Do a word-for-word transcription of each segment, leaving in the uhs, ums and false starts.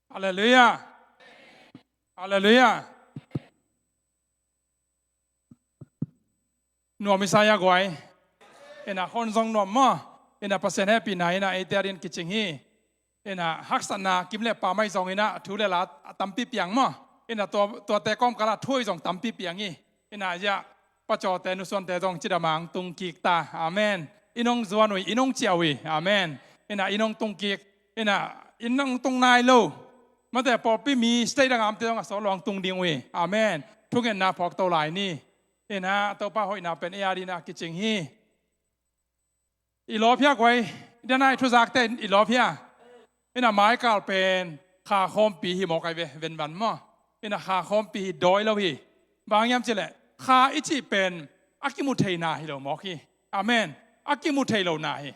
Halleluiah. Halleluiah. Nuam i sa hia guai? Ina hon zong nuam maw? Ina Pasian hehpihna ina eite adingin kicing hi. Ina haksatna kim le pam ahi zong ina thu le la a tampi piang maw? Ina tua, tuate kawmkalah thu ahi zong tampi piang hi. Ina ya pacawte nusuante zong cidamang tungkik ta. Amen. Inn hong zuan uh hi, inn hong ciah uh hi. Amen. Ina inn hong tungkik. Ina inn hong tung nai lo. Mate pawlpi mi state a ngamte zong a sawt lo hong tung ding uh hi. Amen. Thungetna phawk to lai ni. Ina Topa hoihna pen ei adingin a kicing hi. I lawp hia guai? Dena i thuzakte i lawp hia? Ina maikal pen kha khawmpi hi mawk ai ve, venvan maw? Ina kha khawmpi hi dawi lo hi. Bang hiam cileh kha i cih pen a kimu theina hi lo mawk hi. Amen. A kimu thei lo na hi.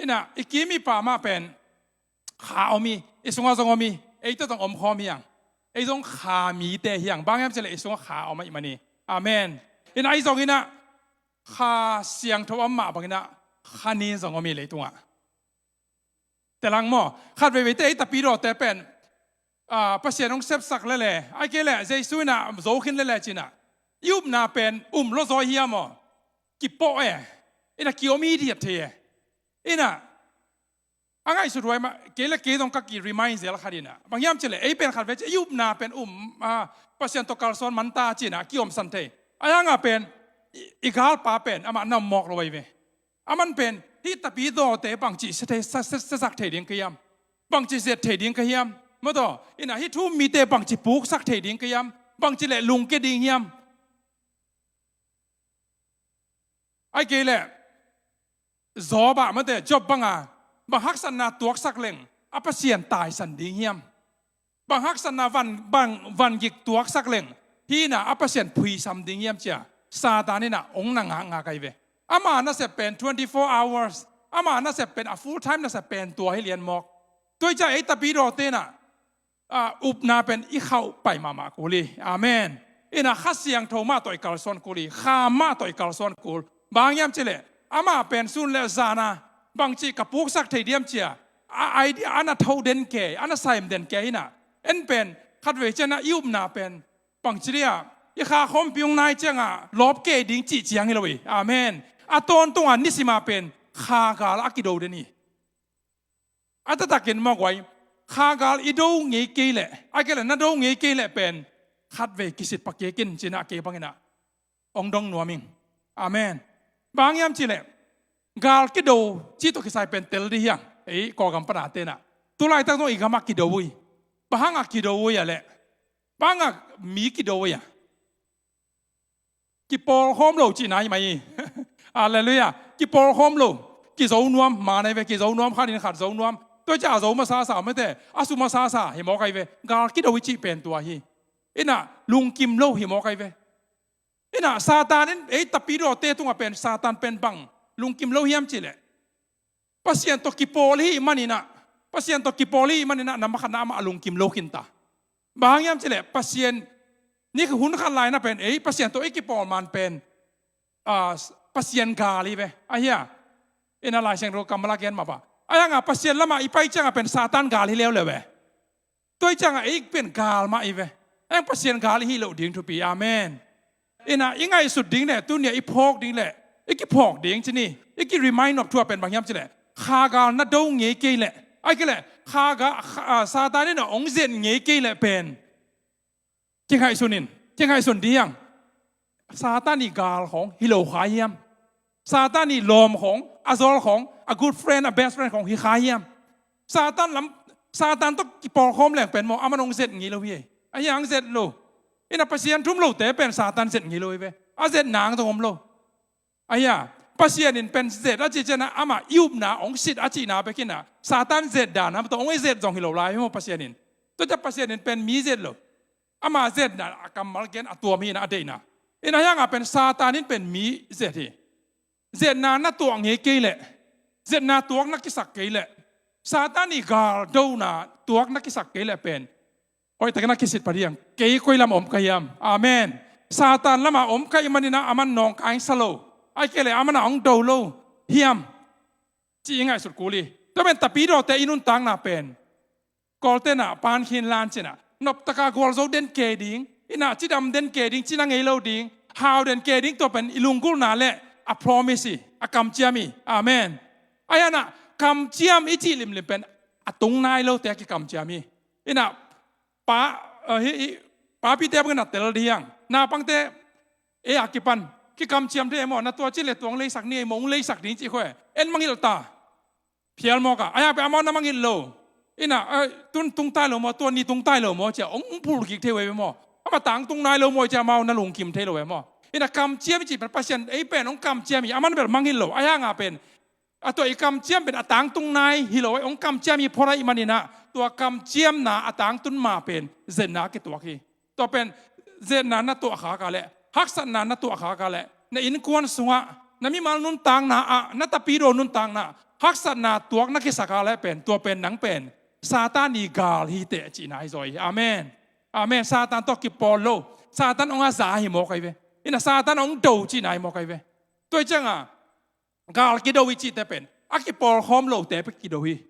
Ina i kim i pam ah pen kha om hi, i sungah zong om hi, ei tawh zong om khawm hiang. Ei zong kha mite hiang. Bang hiam cileh i sungah kha om ahih man hi. Amen. Ina ei zong ina kha siangtho om mah bang ina kha nin zong om hi leitungah. Telang maw? Khat veiveite ei tapidawte pen, ah, Pasian hong sepsak lele, ai kei le Jesu ina zo khin lele cina i upna pen um lo zaw hiam maw? Kipawh e. Ina ki om hi diat thei e. Ina a ngaihsut huai mah, kei le kei zong ka ki remind zel khat ina. Bang hiam cileh ei pen khat vei ci i upna pen um, ah, Pasian tawh kalsuan manta cina ki omsan thei. A hiangah pen i, i galpa pen amah na om mawk lo ai ve. Aman pen hih tapidawte bangci sia thei, sa, sa, sa, sak thei ding ka hiam? Bangci zet thei ding ka hiam? Mawtaw, ina hih thu-um mite bangci puksak thei ding ka hiam? Bangci le lungke ding hiam? Ai kei le Job ah mate, Job banga bang haksatna tuaksak leng a Pasian taisan ding hiam? Bang haksatna van, bang vangik tuaksak leng hina a Pasian phuisam ding hiam cia Satan ina ong na ngakngak ai ve. Ama nasep pen twenty-four hours, ama nasep pen a full time nasep pen tua hi lian mawk. Tua hi cia ei tapidawte ina, ah, upna pen i khauh pai mahmah kul hi. Amen. Ina Kha Siangtho mah tawh i kalsuan kul hi. Kha mah tawh i kalsuan kul. Bang hiam cileh ama pen sun le zana bangci ka puksak thei diam cia a idea ana tho den ke, ana saim den ke hina. En pen khat vei ciana i upna pen bangci dia i kha khawmpi hong nai cianga lawp ke ding cih ciang hi lo hi. Amen. A tawntunga nisima pen kha gal a kido den hi. A taktakin mawk huai, kha gal i do ngei kei leh, a kei leh na do ngei kei leh pen khat vei kisit pakikin cina kei bangina ong dong nuam ing. Amen. Bang hiam cileh gal kido ci tawh kisai pen tel di hiang. Ei Kawlgam pana tena tulaitak zong i gamah kido ui. Bang hangah kido ui a leh? Bang hangah mi kido ui a? Kipawlkhawm lo cihna hi mai hi. Halleluiah. Kipawlkhawm lo. Kizo nuam, manai ve kizo nuam, khatin khat zo nuam. Tua cia a zo masasa mate, a su masasa hi mawk ai ve. Gal kido i cih pen tua hi. Ina lungkim lo hi mawk ai ve. Ina Satan in ei tapidawte tungah pen Satan pen bang lungkim lo hiam cileh? Pasian tawh kipawl hi maninah, Pasian tawh kipawl hi maninah na makhatna amah a lungkim lo khinta. Bang hang hiam cileh Pasian ni hun khat laina pen ei Pasian tawh i kipawl man pen, ah, Pasian gal hi ve. Ahia? Ina Lai Siangtho kammal a gen mah ba. Ahianga Pasian lamah i pai cianga pen Satan gal hi leuleu ve. Tua hi ciangah ei pen gal mah i ve. Eng Pasian gal i hih loh ding thupi. Amen. Ina i ngaihsut ding le tunia i phawk ding le i kiphawk ding cini i ki remind nop thua pen bang hiam cileh kha gal na do ngei kei leh ai kei leh kha gal, kha, ah, Satan in a ong zen ngei kei leh pen kingaihsun in, kingaihsun ding hiang. Satan i gal khawng hi lo kha hiam? Satan i lawm khawng, a zawl khawng, a good friend, a best friend khawng hi kha hiam? Satan lam, Satan tawh kipawlkhawm leng pen maw, aman hong zet ngei lo hi. Ahi hang zet lo. Ina Pasian thum lote pen Satan zet ngei lo hi ve. A zet nang zong om lo. Ahi a, Pasian in pen zet a cih cianah amah i upna hong sit a cihna bekinah Satan zet dan a tawh hong i zet zong hi lo lai hi maw Pasian in. Tua ciah Pasian in pen mi zet lo. Ama zetna a kammal gen a tuam hi na a deihna. Ina hiangah pen Satan in pen mi zet hi. Zetna na tuah ngei kei leh, zetna tuak na kisak kei leh, Satan i gal dona tuak na kisak kei leh pen hoihtakin a kisit pah diang. Kei koi lam om ka hiam? Amen. Satan lama om ka hih manina aman nawngkaing sa lo, ai kei leh aman a hong do lo hiam? Ci i ngaihsut kul hi. Tua pen tapidawte i nuntakna pen Kawlte'n ah pan khin lan ci-in ah, noptaka gualzo den kei ding, in ah cidam den kei ding, cina ngei lo ding, hau den kei ding, tua pen i lunggulhna le a promise hi, a kamciam hi. Amen. Ahi hang ah kamciam i cih limlim pen a tung nai lote a kikamciam hi. In ah pa, eh, hi, hi, papite bangin a tel ding hi hang. Naupangte, ei a kipan kikamciam thei maw, na tua cin le tua hong leisak ni ei maw, hong leisak ding cih khawng en mangngilh ta. Phial mawk a, ahi hang pen amau na mangngilh lo. In ah, eh, tun tung tai lo maw, tua ni tung tai lo maw, ci-a hong, hong phul kik thei uh ei ve maw. Amah tangtung nai lo maw, ci-a amau na lungkim thei lo ei maw. In ah kamciam i cih pen Pasian ei pen hong kamciam hi, aman bel mangngilh lo. Ahi hang a pen a tua i kamciam pen a tangtung nai hi lo, hong kamciam hi phot ahih manin ah, tua kamciamna a tangtun ma pen zetna a kituak hi. Tua pen zetna na tuah khak a leh, haksatna na tuah khak a leh, na innkuan sungah, na mimal nuntakna ah, na tapidaw nuntakna ah haksatna tuak na kisak a leh pen, tua pen nang pen Satan i gal hi teh cihna hi zaw hi. Amen. Amen. Satan tawh kipawl lo. Satan hong a za hi mawk ahi ve. In ah Satan hong do cihna hi mawk ahi ve. Tua hi ciangin gal kido i cihte pen a kipawlkhawm lote pen kido hi.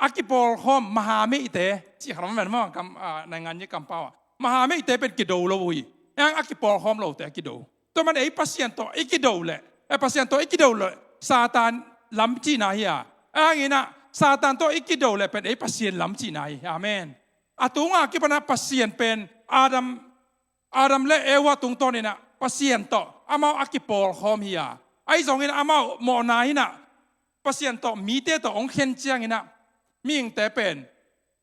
A kipawlkhawm, mahameite cih khat om ven maw, kam, ah, naingan i kampau ah, mahameite pen kido lo uh hi. Hang a kipawlkhawm lote a kido. Tua man ei Pasian tawh i kido leh, eh, Pasian tawh i kido leh Satan lam cihna hi a. Hang in ah Satan tawh i kido leh pen ei Pasian lam cihna hi. Amen. A tunga kipan ah Pasian pen Adam Adam le Eva tungtawn in ah Pasian tawh amau a kipawlkhawm hi a. Ahi zongin amau mawhna in ah Pasian tawh mite tawh hong khen ciangin ah mihingte pen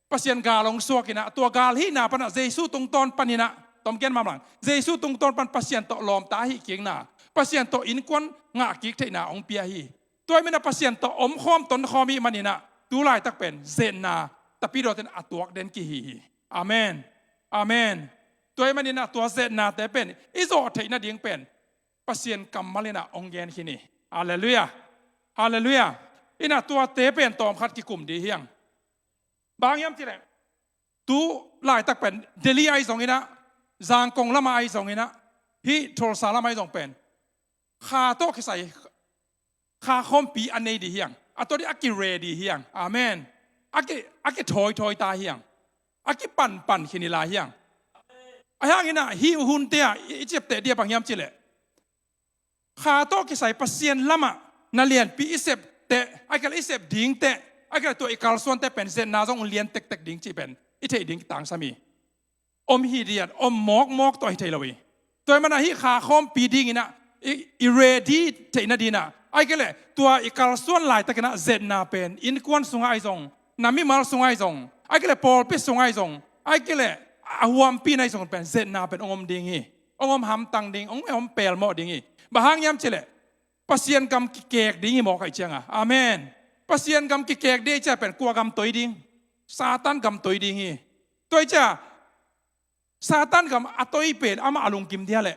Pasian gal hong suak in ah, tua gal hihna pan ah Jesu tungtawn panin ah, tom gen mahmah lang, Jesu tungtawn pan Pasian tawh lawmta ahih kikna, Pasian tawh innkuan ngah kik theihna hong pia hi. Tua ahih manin ah Pasian tawh omkhawm tonkhawm ahih manin ah tu laitak pen zetna tapidawte in a tuak den kihi hi. Amen. Amen. Tua ahih manin ah tua zetnate pen i zawh theih nading pen Pasian kammal in ah hong gen khin hi. Halleluiah. Halleluiah. In ah tuate pen tawmkhat kikum ding hi hang. Bang hiam cih leh, tu laitak pen Delhi ahi zongin ah, Zangkong lamah ahi zongin ah, hih Tulsa lamah ahi zong pen kha tawh kisai kha khawmpi a nei ding hi hang. A tua ding a ki ready hi hang. Amen. A ki, a kithawithawi ta hi hang. A kipanpan khin hi lai hi hang. Ahi hangin ah hih hunte ah i, i ciapteh ding a bang hiam cih leh, kha tawh kisai Pasian lamah na lianpi i sep teh, ahih kei leh i sep ding teh, ahih kei leh tua i kalsuante pen zetna zong lian tektek ding cih pen i theih ding kitangsam hi. Om hi diat, om mawkmawk tawh hi thei lo hi. Tua ahih manin ah hih kha khawmpi dingin ah i, i ready theih nadingin ah, ahih kei leh tua i kalsuan laitakin ah zetna pen innkuan sungah ahi zong, na mimal sungah ahi zong, ahih kei leh pawlpi sungah ahi zong, ahih kei leh a huampi na ahi zong pen zetna pen hong om ding hi. Hong om hamtang ding, hong om pelmawh ding hi. Bang hang hiam cih leh Pasian gam kikek ding hi mawk ahih ciangin. Amen. Pasian gam kikek ding ahih ciang pen kua gam toi ding? Satan gam toi ding hi. Tua ahih ciang Satan gam a toi pen amah a lungkim dia leh,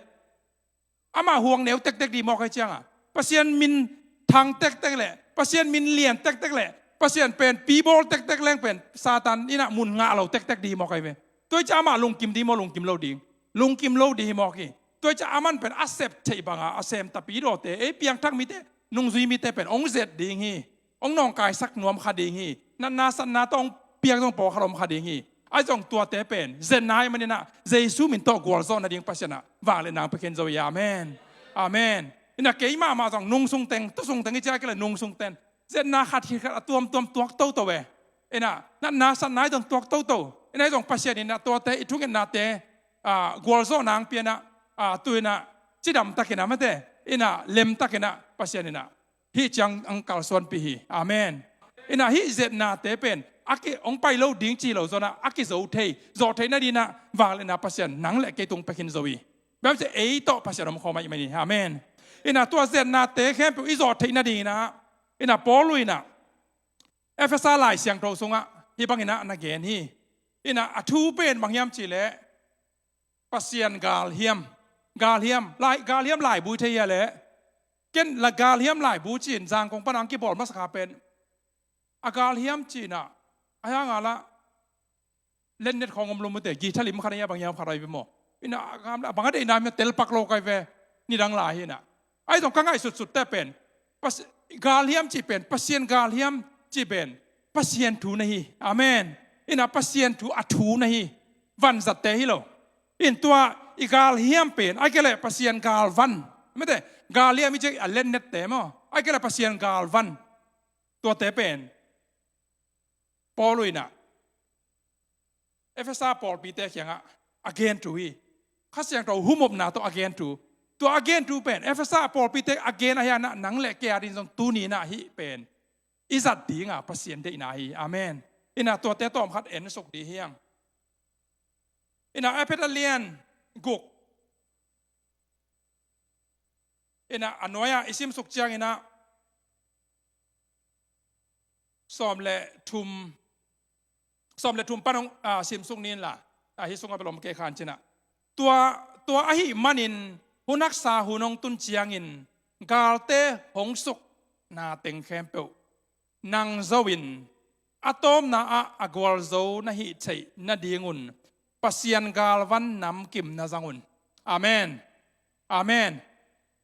amah huang neu tektek ding mawk ahih ciangin, Pasian min thang tektek leh, Pasian min lian tektek leh, Pasian pen pibawl tektek leng pen Satan in ah mun ngah lo tektek ding hi mawk ahi ve. Tua ahih ciang amah lungkim ding maw, lungkim lo ding? Lungkim lo ding hi mawk hi. Tua ahih ciang aman pen a sep theih banga a sem tapidawte, ei piangthak mite, nungzui mite pen hong zet ding hi. Hong nawngkaisak nuam kha ding hi. Natna satna tawh hong piak zong pawlkhat om kha ding hi. Ahi zong tuate pen zetna ahih manin ah Jesu min tawh gualzawh nading Pasian ah vangliatna hong pia khin zo hi. Amen. Amen. In ah kei mahmah zong nung sungteng, tu sungteng i ci a, ahih kei leh nung sungteng, zetna khat khit khat a tuamtuam tuak toto e. In ah natna satna ahi zong tuak toto. In ah ahi zong Pasian in ah tuate i thungetnate, ah, gualzawhna hong pia in ah, ah, tu in ah cidamtakin ah mate, in ah lemtakin ah Pasian in ah hih ciang hong kalsuanpih hi. Amen. In ah hih zetnate pen a ki hong pai lo ding ci lo zong ah, a kizo thei, zawh theih nadingin ah vangliatna Pasian nang le kei tung pia khin zo hi. Bang hiam cih leh ei tawh Pasian omkhawm ahih manin. Amen. In ah tua zetnate khempeuh i zawh theih nadingin ah, in ah Paul in ah Efesa Lai Siangtho sungah hih bangin ah na gen hi. In ah a thu pen bang hiam cih leh Pasian galhiam. Galhiam, lai, galhiam laibu i thei hi a leh. Ken la galhiam laibu ci-in Zangkong pan hong kibawl masa kha pen, a galhiam ci-in ah, ahi hang a lah lennet khawng om lo mate, guitar lim khat a hi a, bang hiam khat a hi ve maw. In ah a gam lah bang a deihna hiam, tel pak lo ka hi ve. Nidang lai hi in ah. Ahi zong ka ngaihsutsut teh pen Pas-, galhiam cih pen, Pasian galhiam cih pen Pasian thu na hi. Amen. Ina Pasian thu a thu na hi, vanzatte hi lo. In tua i gal hiam pen, ai kei leh Pasian gal van. Mete, gal hiam i cek a lennette maw. Ai kei leh Pasian gal van. Tuate pen Paul ina Efesa pawlpite kiangah a gen thu hi. Kha Siangtho humopna tawh a gen thu. Tua a gen thu pen Efesa pawlpite a gen ahi a, nang le kei a ding zong tuni ina hih pen i zat dinga Pasian deihna hi. Amen. Ina tuate tawm khat en suk dih hiang. Ina Efesa lian guk. Ina a nuai-ah i simsuk ciang ina sawm le thum, sawm le thum pan hong, ah, simsuk ni inla, ah, hih sungah bel om kei khan cina. Tua, tua ahih manin hun haksa hun hong tun ciangin galte hong sukna teng khempeuh nang zo in a tawpna ah a gualzo na hih theih nadingun Pasian galvan namkim na zang un. Amen. Amen.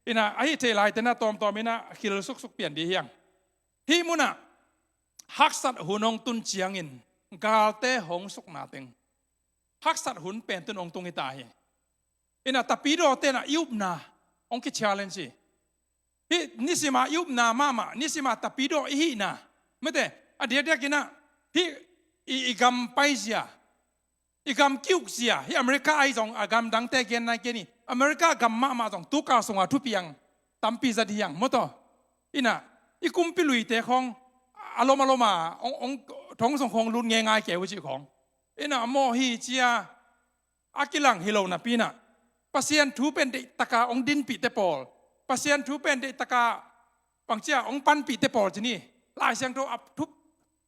Ina a hih theih laite na tawmtawm ina khil suksuk pian dih hiang. Hih munah haksat hun hong tun ciangin galte hong sukna teng haksat hun pen tun hong tung hi ta hi. Ina tapidaw tenah i upna hong ki-challenge hi. Hih nisima i upna mahmah, nisima tapidaw i hihna. Mete, a diakdiak ina hih i, i gam paizia, i gam kiukzia, hih America ai zong a gam dangte gen nai gen hi. America gam mahmah zong tukal sunga thupiang tampi zat hiang maw taw. Ina i kumpi luite khawng a lom a loma hong, hong, thong sung khawng lut ngeingai kei uh cih khawng. Ina maw hi cia a kilang hi lo napi inah Pasian thu pen deihtaka hong dinpihte pawl, Pasian thu pen deihtaka bangcia hong panpihte pawl ci ni. Lai Siangtho a thup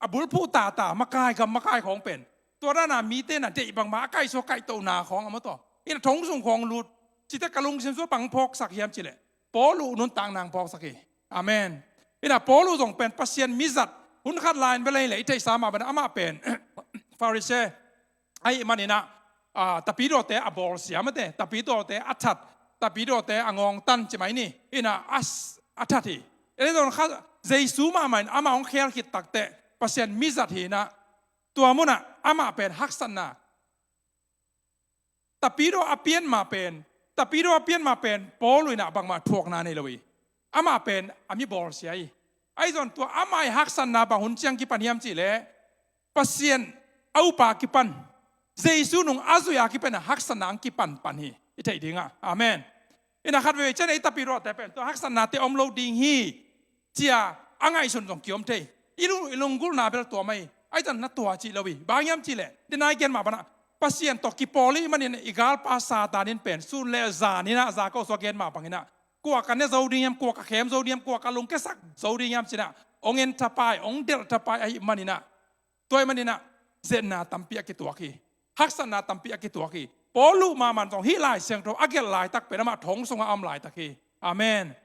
a bulphuh tata makai gam makai khawng pen tua dana mite na deih bangma a kaihsuak kaihtohna khawng a maw taw. Ina thong sung khawng lut cite ka lungsim sua bang phawksak hiam cileh Paul uh nuntak nang phawksak hi. Amen. Ina Paul uh zong pen Pasian mizat hun khat lai in bel ei le i theihsa mah bana amah pen Pharisee ahih maninah, ah, tapidawte a bawlsia mate, tapidawte a that, tapidawte a ngawngtan ci mai ni. Ina a s-, a that hi. Ina zong kha Jesu mahmah in amah hong khel khit takteh Pasian mizat hi inah tua munah amah pen haksatna tapidaw a pian ma pen, tapidaw a pian ma pen Paul uh inah bangmah thuakna nei lo hi. Amah pen a mi bawlsia hi. Ahi zong tua amah i haksatna bang hun ciang kipan hiam cihleh Pasian a upa kipan, Jesu nung a zuih a kipan a haksatna ang kipanpan hi. I theih dingah. Amen. Ina khat veve cian ei tapidawte pen tua haksatnate om lo ding hi cia a ngaihsun zong kiom thei. I lung, i lunggulhna bel tua mai. Ahi zong na tua cih lo hi. Bang hiam cihleh denai gen mah banah Pasian tawh kipawl i manin i galpa Satan in pen sun le zan inah za ko sua gen mah banginah kua ka ne zo ding hiam, kua ka khem zo ding hiam, kua ka lungkiasak zo ding hiam cinah hong en thapai, hong delh thapai ahih maninah tua ahih maninah zetna tampi a kituak hi. Haksatna tampi a kituak hi. Paul uh mahmah zong hih Lai Siangtho a gelh laitak pen amah thong sungah a om laitak hi. Amen.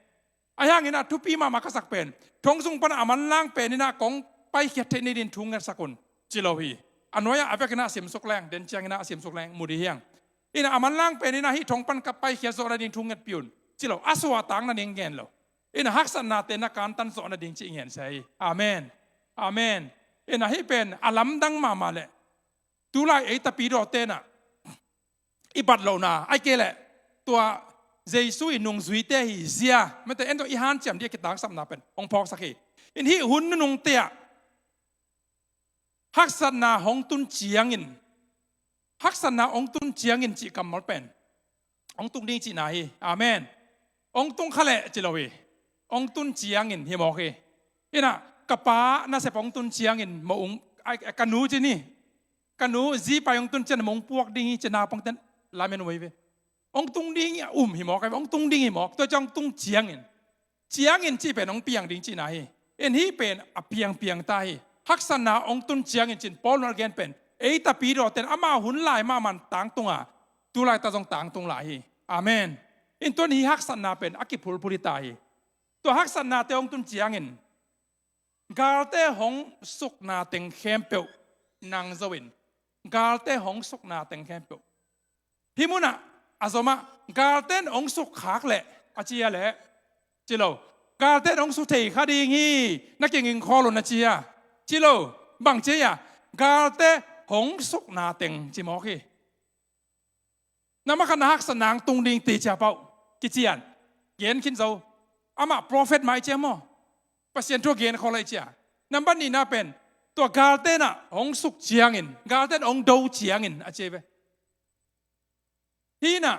Ahi hanginah thupi mahmah ka sak pen thong sung panah a manlang pen inah kong paikhiat theih ni din thu ngetsak un ci lo hi. A nuai-ah a vekinah a simsuk leng, den cianginah a simsuk leng mu dih hiang. Inah a manlang pen inah hih thong pan ka paikhiat zawh nading thu ngetpih un ci lo. A suahtak nading ngen lo. Inah haksatnate na kantan zawh nading cih ngen sia hi. Amen. Amen. Inah hih pen a lamdang mahmah leh tulai ei tapidawte inah i bat lohna ai kei leh tua Jesu i nungzuite hi zia mete en tawh i hanciam dih a kitangsapna pen hong phawksak hi. In hih hun nunungte ah haksatna hong tun ciangin, haksatna hong tun ciangin cih kammal pen hong tung ding cihna hi. Amen. Hong tung kha leh ci lo hi. Hong tun ciangin hi mawk hi. Inah ka pa nasep hong tun ciangin mo ung, ai, ka nu ci ni. Ka nu zipai hong tun ciangin mo ung puak ding hi ci naupangten lamen uh hi ve. Hong tung ding a um hi mawk, hong tung ding hi mawk, tua ciang hong tung ciangin. Ciangin cih pen hong piang ding cihna hi. In hih pen a piangpiang ta hi. Haksatna hong tun ciangin cin Paul nal gen pen ei tapidawten amah hun lai mahmah tangtunga tulai ta zong tangtung lai hi. Amen. In tuan hih haksatna pen a kiphulphul hi ta hi. Tua haksatnate hong tun ciangin galte hong sukna teng khempeuh nang zo in, galte hong sukna teng khempeuh. Hih munah a zomah galte in hong sukkhak leh a cia leh ci lo. Galte in hong su thei kha ding hi, na kinging khawl un a cia ci lo. Bang cia, galte hong sukna teng ci mawk hi. Nambat khatna haksatna hong tung ding ti cia pauh kician gen khin zo. Amah prophet mah i cia maw? Pasian thu gen khawh lai cia. Nambat nihna pen tua galte nah hong suk ciangin, galte nah hong do ciangin a cia ve. Hi nah,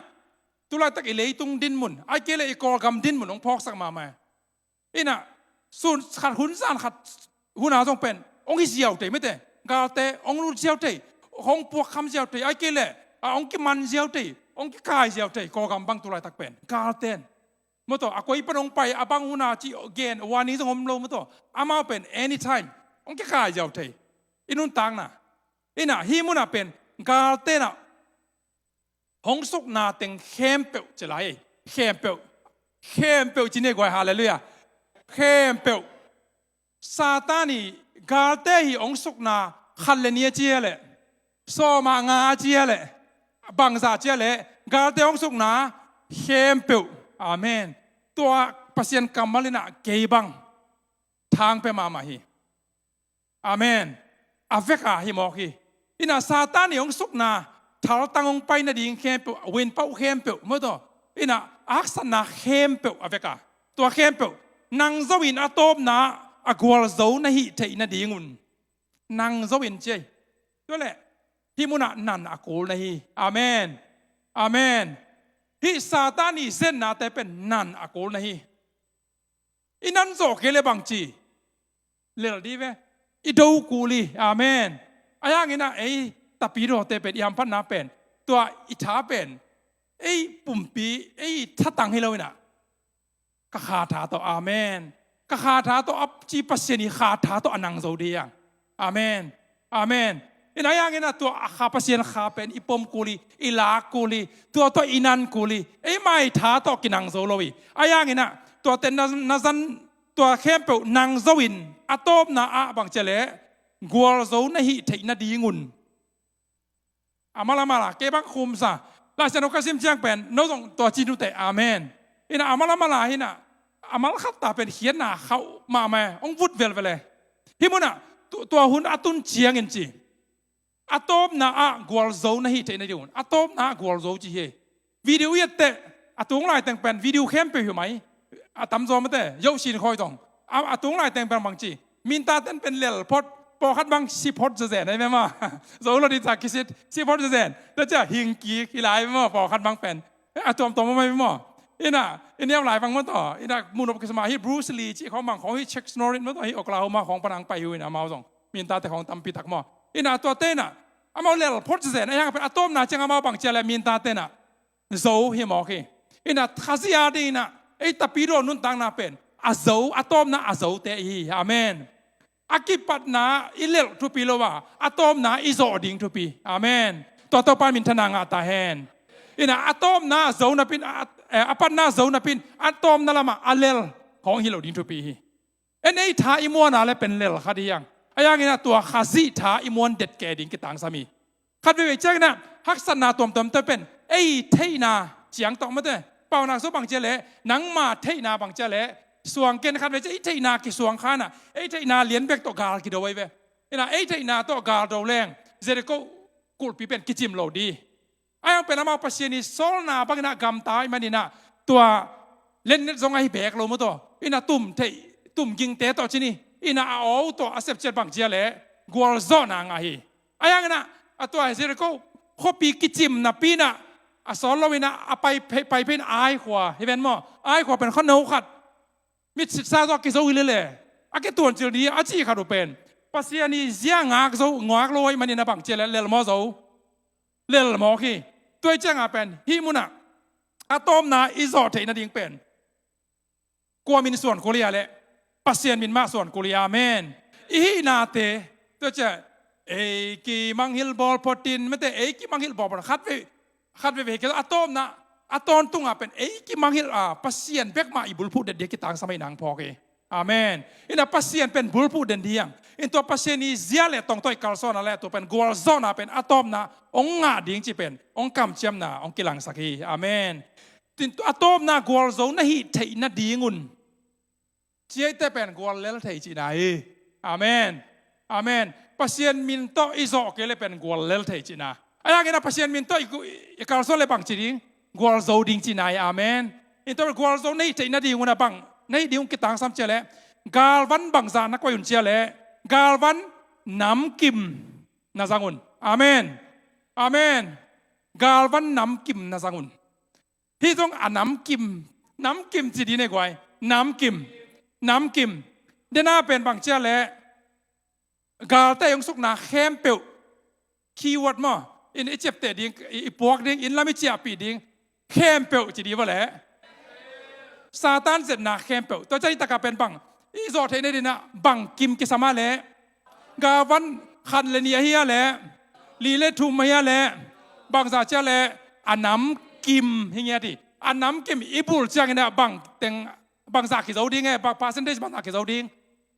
tulaitak i leitung dinmun, ai kei le i Kawlgam dinmun hong phawksak mahmah. Inah, sun khat hun zan khat huna zong pen hong hi ziau thei mete. Galte hong lut ziau thei, hong puakkham ziau thei, ai kei le a hong kiman ziau thei, hong kikai ziau thei, Kawlgam bang tulaitak pen galte in. Maw taw, a koi pan hong pai a bang huna ci gen warning zong om lo maw taw. Amau pen anytime hong kikai ziau thei. I nuntakna. Inah, hih munah pen galte nah hong sukna teng khempeuh ci lai. Khempeuh. Khempeuh ci ni guai, halleluiah. Khempeuh. Satan i galte hi hong sukna khat le nih a cia le, sawm ah nga a cia le, bangzah cia le, galte hong sukna khempeuh. Amen. Tua Pasian kammal inah kei bang thang pia mahmah hi. Amen. A veka hi mawk hi. Inah Satan i hong sukna thaltang hong pai nading khempeuh, win pauh khempeuh, maw taw. Inah a haksatna khempeuh a veka. Tua khempeuh nang zo in a tawpna a gualzo na hih theih nadingun. Nang zo in ci ei. Tua le hih munah nan a kul na hi. Amen. Amen. Hih Satan i zennate pen nan a kul na hi. I nan zawh kei le bangci lel di ve. I do kul hi. Amen. A yanginah ei tapidawte pen i hamphatna pen, tua i tha pen ei pumpi, ei thatang hi lo inah ka kha tha tawh. Amen. Ka kha tha tawh a ci Pasian i kha tha tawh a nang zo di hiang. Amen. Amen. Inah a yanginah tua a kha Pasian kha pen i pom kul hi, i lak kul hi, tua tawh i nan kul hi. Ei mai tha tawh kinang zo lo hi. A yanginah tuate na, na zan, tua khempeuh nang zo in a tawpna ah bangcia le gualzo na hih theih nadingun. A mal a mal a kei bang khumsa. Laisian uh ka sim ciang pen no zong tua ci nute. Amen. Inah a mal a mal a hinah a mal khat ta pen khiatna khauh mahmah hong vut velvele. Hih munah tua hun a tun ciangin ci a tawpna ah gualzo na hih theih nadingun. A tawpna ah gualzo ci hi. Video i et teh a tung laiteng pen video khempeuh hi mai. A tamzaw mate yoh sin khawi zong a, a tung laiteng pen bangci mintaten pen lel phot, pawlkhat bang si phot zezen ai ve maw? Zo lo ding ca kisit, si phot zezen. Tua cia hingkik hi lai ve maw pawlkhat bang pen. A tuamtuam a mai ve maw? Inah i neu lai bang maw taw, inah munop kisama hi Bruce Lee cih khawng bang khawng hi Chuck Norris maw taw hi Oklahoma khawng pan ang pai hu inah amau zong mintate khawng tampi tak maw? Inah tuate inah amau lel phot zezen a hiang pen a tawpna ciang amau bangcia le mintate inah zo hi mawk hi. Inah Khazih a ding inah ei tapidaw nuntakna pen a zo, a tawpna a zote i hi. Amen. A kipatna i lelh thupi lo a, a tawpna i zawh ding thupi. Amen. Tua Topa minthanna ngah ta hen. Inah a tawpna a zo napin, a, eh, a patna a zo napin a tawpna lamah a lel khawng hi lo ding thupi hi. En ei tha i muana le pen lel khat hi hiang. A yanginah tua Khazih tha i muan det kei ding kitangsam hi. Khat veivei cianginah haksatna tuamtuamte pen ei theihna ciang tawh mate. Paunak so bangcia le nangma theihna bangcia le suang ken khat vei ciang i theihna kisuang khanah ei theihna lian bek tawh gal kido ai ve. Inah ei theihna tawh gal do leng Jericho kulhpi pen kicim lo di. A hiang pen amau Pasian i sawlna banginah gamta i maninah tua lennet zong ahi bek lo maw taw. Inah tum theih, tum gingte tawh cini. Inah a aw tawh a sepciat bangcia le gualzawhna ngah hi. A hianginah a tua Jericho khuapi kicim napinah a sawl loinah a pai, pai, pai phin Ai khua hi ven maw? Ai khua pen khuano khat. Mit sitsa zawh kizo hi lele a kituancil ni a cih khat uh pen Pasian i zia ngak zo, ngak lo ahi manin a bangcia le lelmaw zo. Lelmawk hi. Tuai cianga pen hih munah a tawpna i zawh theih nading pen kua min suan kul hi a le Pasian min mah suan kul hi. Amen. I hihnate tua cia ei kimanghilh bawl photin mete ei kimanghilh bawl photin khat vei khat vei vei kei a tawpna a tawntunga pen ei kimanghilh a Pasian bek mah i bulphuh det dia kitangsam ei nang phawk hi. Amen. Ina Pasian pen bulphuh den diang in tua Pasian i zia le tongtawi kalsuana le tua pen gualzawhna pen a tawpna hong ngah ding ci pen hong kamciamna hong kilangsak hi. Amen. Tin a tawpna gualzo na hih theih nadingun ciaite pen guallel thei cihna hi. Amen. Amen. Pasian min tawh i zawh kei le pen gual lel thei cihna. Ahi hangin a Pasian min tawh i, i kalsuan le bang ci ding? Gualzo ding cihna hi. Amen. In tawh gualzo na hih theih nadingun a bang na hih ding uh kitangsam cia le, galvan bangzah na koih un cia le, galvan namkim na zang un. Amen. Amen. Galvan namkim na zang un. Hih zong a namkim, namkim ci ding ne guai. Namkim. Namkim. Dena pen bang cia le, galte hong sukna khempeuh. Keyword maw? In i ciapteh ding, i, i puak ding, in lam i ciahpih ding. Khempeuh ci ding va le. Satan zetna khempeuh. Tua ciang hi taka pen bang i zawh theih nadinah bang kim kisam a le, galvan khat le nih ahi a le, li le thum ahi a le, bangzah cia le, a namkim hi ngiat hi. A namkim i bul cianginah bang teng, bangzah kizo ding e, bang percentage bangzah kizo ding?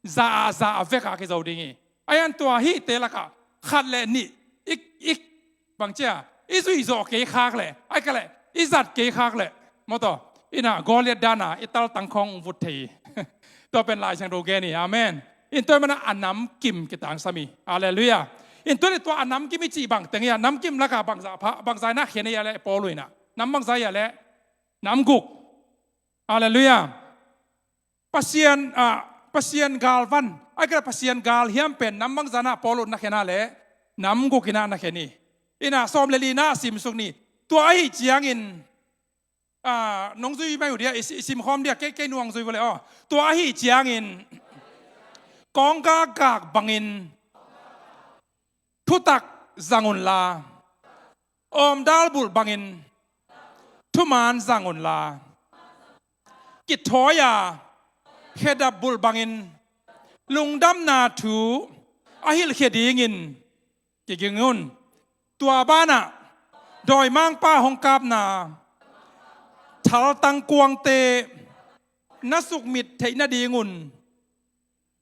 Za a, za a vek a kizo ding hi. Ahi an tua hihte lakah khat le nih i, i bang cia, i zuih zawh kei khak leh, ahi ka leh i zat kei khak leh, mawtaw, inah Goliath dana i taltang khawng vut thei hi. Tua pen Lai Siangtho gen hi. Amen. In tua hi mana a namkim kitangsam hi. Halleluiah. In tua le tua a namkim i cih bang teng hi a, namkim lakah bangzah pha, bangzah inah khen hi a le Paul uh inah. Nam bangzah hi a le, nam guk. Halleluiah. Pasian, ah, Pasian galvan, ahi ka le Pasian gal hiam pen nam bangzah inah Paul uh na khen a le, nam guk inah na khen hi. Inah sawm le li na a simsuk ni. Tua ahi ciangin, ah, nong zui mai uh dia, i si-, i simkhawm dia, kei, kei nuang zui vua le aw. Tua ahi ciangin, kawngkak gak bangin thutak zang unla, awmdal bulh bangin thuman zang unla, kithawi-a khedap bulh bangin lungdamna thu a hilhkhia dingin kiging un. Tua banah dawimangpa hong kapna thaltang kuangte na sukmit theih nadingun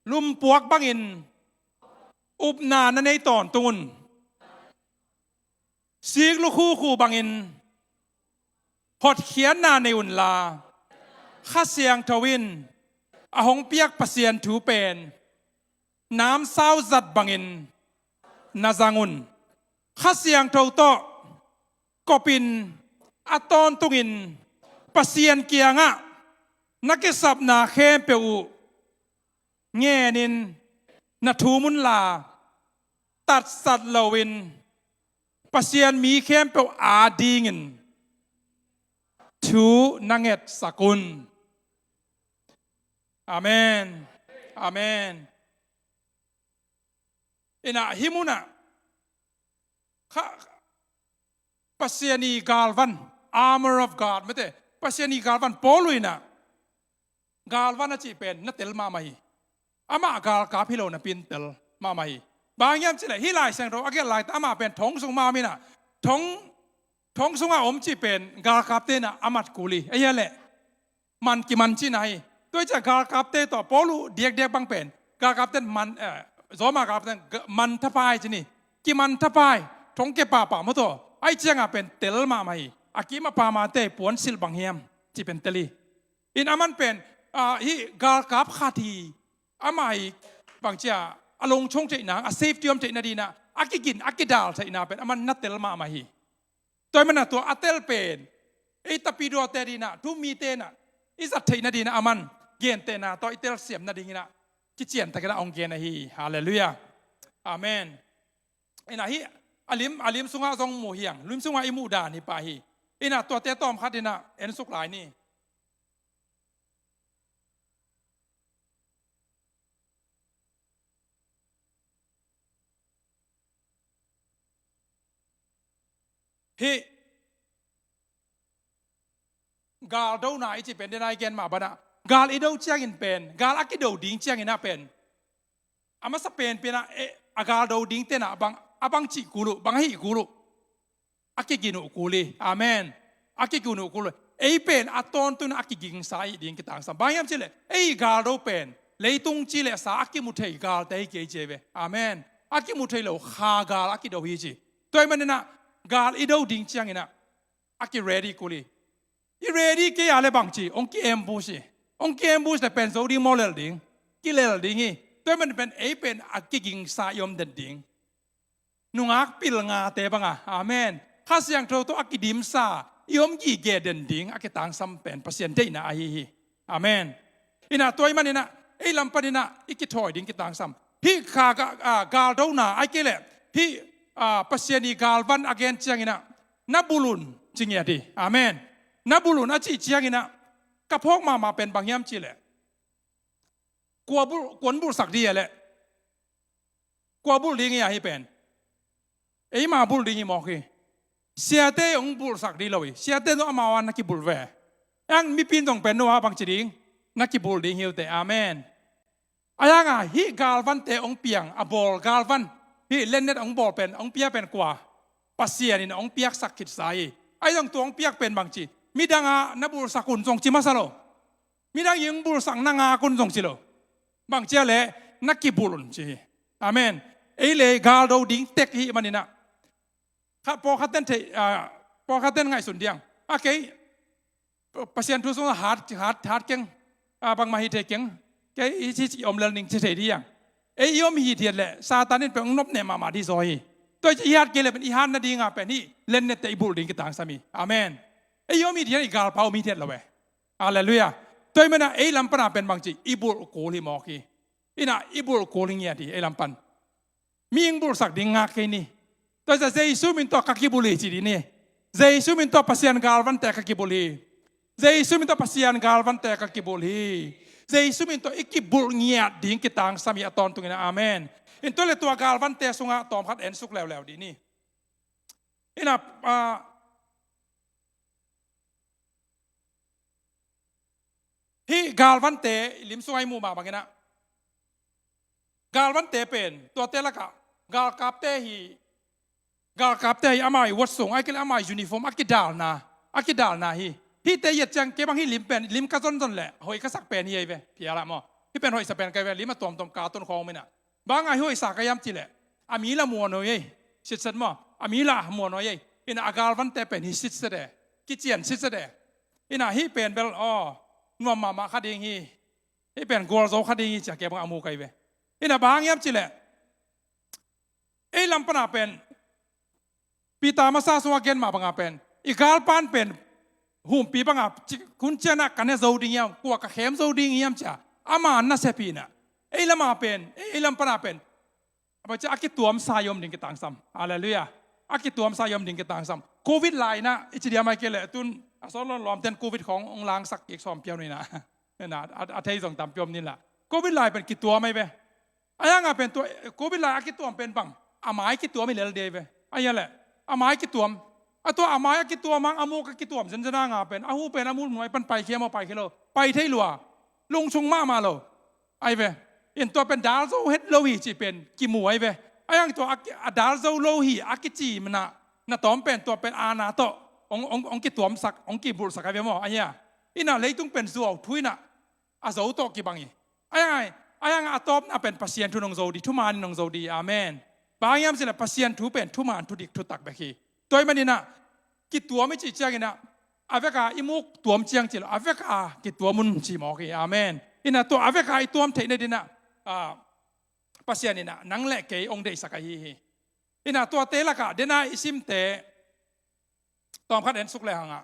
lumpuak bangin upna na nei tawntung un. Sik lukhukhu bangin hotkhiatna nei unla, Kha Siangtho in a hong piak Pasian thu pen namsau zat bangin na zang un. Kha Siangtho tawh kopin a tawntungin Pasian kiangah na kisapna khempeuh uh ngenin na thum unla, tatsat loin Pasian mi khempeuh adingin thu na ngetsak un. Amen. Amen. Inah hih munah kha, Pasian ii galvan, armor of God, mate, Pasian ii galvan, Paul uh inah galvan a cih pen na tel mahmah hi. Amah galkap hi lo napi in tel mahmah hi. Bang hiam cih leh hih Lai Siangtho a gelh laita amah pen thong sung mah om inah, thong, thong sungah om cih pen galkapte inah a mat kul hi. Ahi a leh man kiman cihna hi. Tua hi ciah galkapte tawh Paul uh diakdiak bang pen galkapte in man, eh, Roma galkapte in ga-, man thapai ci ni. Kiman thapai, thong ke pahpah maw tawh. Ahi ciangah pen tel mahmah hi. A kim a pamate puansilh bang hiam cih pen tel hi. In aman pen, ah, hih galkap khat hi. Amah hi bang cia a longchong theihna, a safety om theihna dinah a kigin, a kidal theihna pen aman na tel mahmah hi. Tua hi mana tua a tel pen ei tapidaw te dinah, thu mite inah i zat theihna dinah aman gentehna tawh i telsiam nadinginah kiciantakinah hong gen ahi hi. Halleluiah. Amen. Inah hih a lim, a lim sungah zong mu hiang, lim sungah i muh dan hi pah hi. Inah tuate tawmkhat inah ensuk lai ni. Hih galdona i cih pen dena i gen mah banah gal i do ciangin pen, gal a kido ding cianginah pen a masa penpenah, eh, a galdo ding tenah a bang, a bang cih kul uh, bang a hih kul uh, a kigin uh kul hi. Amen. A kigin uh kul uh. Ei pen a tawntunah a kigingsa i hih ding kitangsam. Bang hiam cih leh ei galdo pen leitung ci le sa a kimu thei galte hi kei ci hi ve. Amen. A kimu thei lo kha gal a kido hi ci. Tua hi maninah gal i do ding cianginah a ki-ready kul hi. I ready kei a le bang ci, hong ki-ambush hi. Hong ki-ambush le pen zo ding maw, lel ding? Kilel ding hi. Tua ahih manin pen ei pen a kigingsa i om den ding. Nungak pilngate banga, amen, Kha Siangtho tawh a kidimsa i om gige den ding a kitangsam pen Pasian deihna ahi hi. Amen. Inah tua ahih maninah ei lam paninah i kithawi ding kitangsam. Hih kha ga, a, galdona ahih kei leh hih, a, Pasian ii galvan a gen cianginah na bulh un ci ngiat hi. Amen. Na bulh un a cih cianginah ka phawk mahmah pen bang hiam cih leh kua bulh, kuan bulhsak ding hi a leh kua bulh ding hi a hih pen? Eima bulh ding hi mawk hi. Siate hong bulhsak ding lo hi. Siate zong amau a na kibulh ve. Ang mipi in zong pen no a bangci ding na kibulh ding hi uh teh. Amen. Ahi hanga hih galvante hong piang a bawl galvan, hih lennet hong bawl pen, hong pia pen kua? Pasian in hong piaksak khitsa hi. Ahi zong tua hong piak pen bangci? Midang a na bulhsak un zong ci masa lo. Midang ii hong bulhsak na ngak un zong ci lo. Bangci a leh na kibulh un ci hi. Amen. Ei leh galdo ding tek i hih maninah kha pawlkhat ten thei, a, pawlkhat ten ngaihsun diang a kei Pasian thu sungah hat, hat, hat keng, a, bangmah hi thei keng. Kei i ci, ci om lel ning ci thei diang. Ei i om hithiat leh Satan in pen hong nopnem mahmah ding zaw hi. Tua i hat kei leh pen i hat nadinga pen hih lennette i bulh ding kitangsam hi. Amen. Ei i om hithiat i galpa om hithiat lo e. Halleluiah. Tua ahih maninah ei lam pana pen bangci i bulh kul hi mawk hi. Inah i bulh kul hi ngiat hi ei lam pan. Mi hong bulhsak ding ngak kei ni. Tua hi ciah Jesu min tawh ka kibulh hi ci ding ni. Jesu min tawh Pasian galvante ka kibulh hi. Jesu min tawh Pasian galvante ka kibulh hi. Jesu min tawh i kibulh ngiat ding kitangsam hi a tawntunginah. Amen. In tua leh tua galvante sungah tawmkhat ensuk leuleu ding ni. Inah, a, hih galvante i lim sungah i muh mah banginah galvante pen tuate lakah galkapte hi. Galkapte hi amau i watch sung ahih kei leh amau i uniform a kidalna, a kidalna hi. Hihte i et ciang kei bang hih lim pen, lim ka zonzon leh hoih ka sak pen hi ei ve. Phial ah maw, hih pen hoihsa pen ka hi ve. Lim a tuamtuam carton khawng om inah. Bang a hih hoihsa ka hiam cih leh a mi lah muanhuai ei. Sitset maw, a mi lah muanhuai ei. Inah a galvante pen hih sitset e. Kician sitset e. Inah hih pen bel aw nuam mahmah kha ding hi. Hih pen gualzo kha ding hi ci-a kei bang a mu ka hi ve. Inah bang hang hiam cih leh ei lam pana pen Peter masa sungah gen mah banga pen i galpan pen humpi banga ci, hun cianah ka ne zo ding hiam, kua ka khem zo ding hiam ci-a ama nasep hi inah. Ei lama pen, ei lam pana pen a bangci a kituamsa i om ding kitangsam. Halleluiah. A kituamsa i om ding kitangsam. Covid lai inah i ci diam ahih kei leh tun a sawt lawn lawmten Covid khawng hong langsak kik sawm piau ni inah. Inah a, a thei zong tampi om ni lah. Covid lai pen kituam ahi ve. Ahi hanga pen tua Covid lai a kituam pen bang a mai kituam hi lel ding ahi ve. Ahi a leh a mai kituam. A tua a mai a kituam hang a muk a kituam zenzen hanga pen a hu pen a muk nuai pan paikhia maw, paikhia lo. Pai thei lua. Lungsung mahmah lo. Ahi ve. In tua pen dal zo het lo hi cih pen kimu ahi ve. Ahi hang tua a ki-, a dal zo lo hi a kici manah na tawm pen tua pen aana tawh hong, hong, hong kituamsak, hong kibulhsak ahi ve maw. Ahi a. Inah leitung pen zuau thu inah a zo tawh kibang hi. Ahi hang, ahi hang a tawpna pen Pasian thu in hong zo ding, thuman in hong zo ding. Amen. Bang hang hiam cih leh Pasian thu pen thuman, thudik, thutak bek hi. Tua ahih maninah kituam i cih cianginah a veka i muk tuam ciang cih lo, a veka kituam un ci mawk hi. Amen. Inah tua a veka i tuam theih nadinah, a, Pasian inah nang le kei hong deihsak ahi hi. Inah tuate lakah dena i simte tawmkhat ensuk le hangah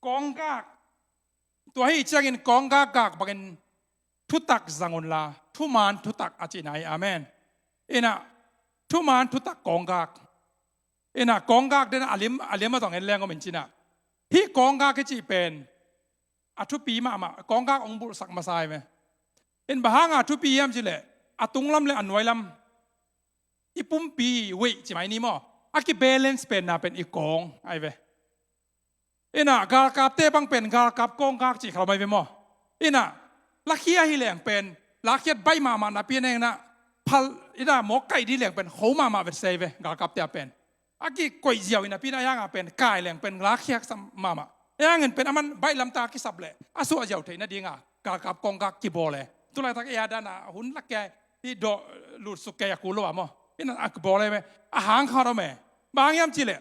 kawnggak, tua hi ciangin kawnggak gak bangin thutak zang unla thuman thutak a cihna hi. Amen. Inah thuman thutak kawnggak. Inah kawnggak dena a lim, a lim a zong en leng om in cinah. Hih kawnggak i cih pen a thupi mahmah, kawnggak hong bulhsak masa ahi ve. In bang hanga thupi hiam cih leh a tunglam le a nuailam i pumpi weight ci mai ni maw, a kibalance penna pen i kawng ahi ve. Inah galkapte bang pen galkap kawnggak cih kha lo mai ve maw. Inah lakhia hi leng pen lakkhiat baih mahmah napi inah phal inah mawk kaih ding leng pen kho mahmah vetse ahi ve galkapte a pen. A kikoih ziau inah pi inah ahi hanga pen kai leng pen lakkhiat sa mahmah. Ahi hangin pen aman baih lamtak a kisap leh a suah ziau theih nadinga galkap kawnggak kibawl e. Tulaitak ei a dana hun lak kei hi dawh lutsuk kei a kul lo a maw. Inah a kibawl e ve. A hang khat om e. Bang hang hiam cih leh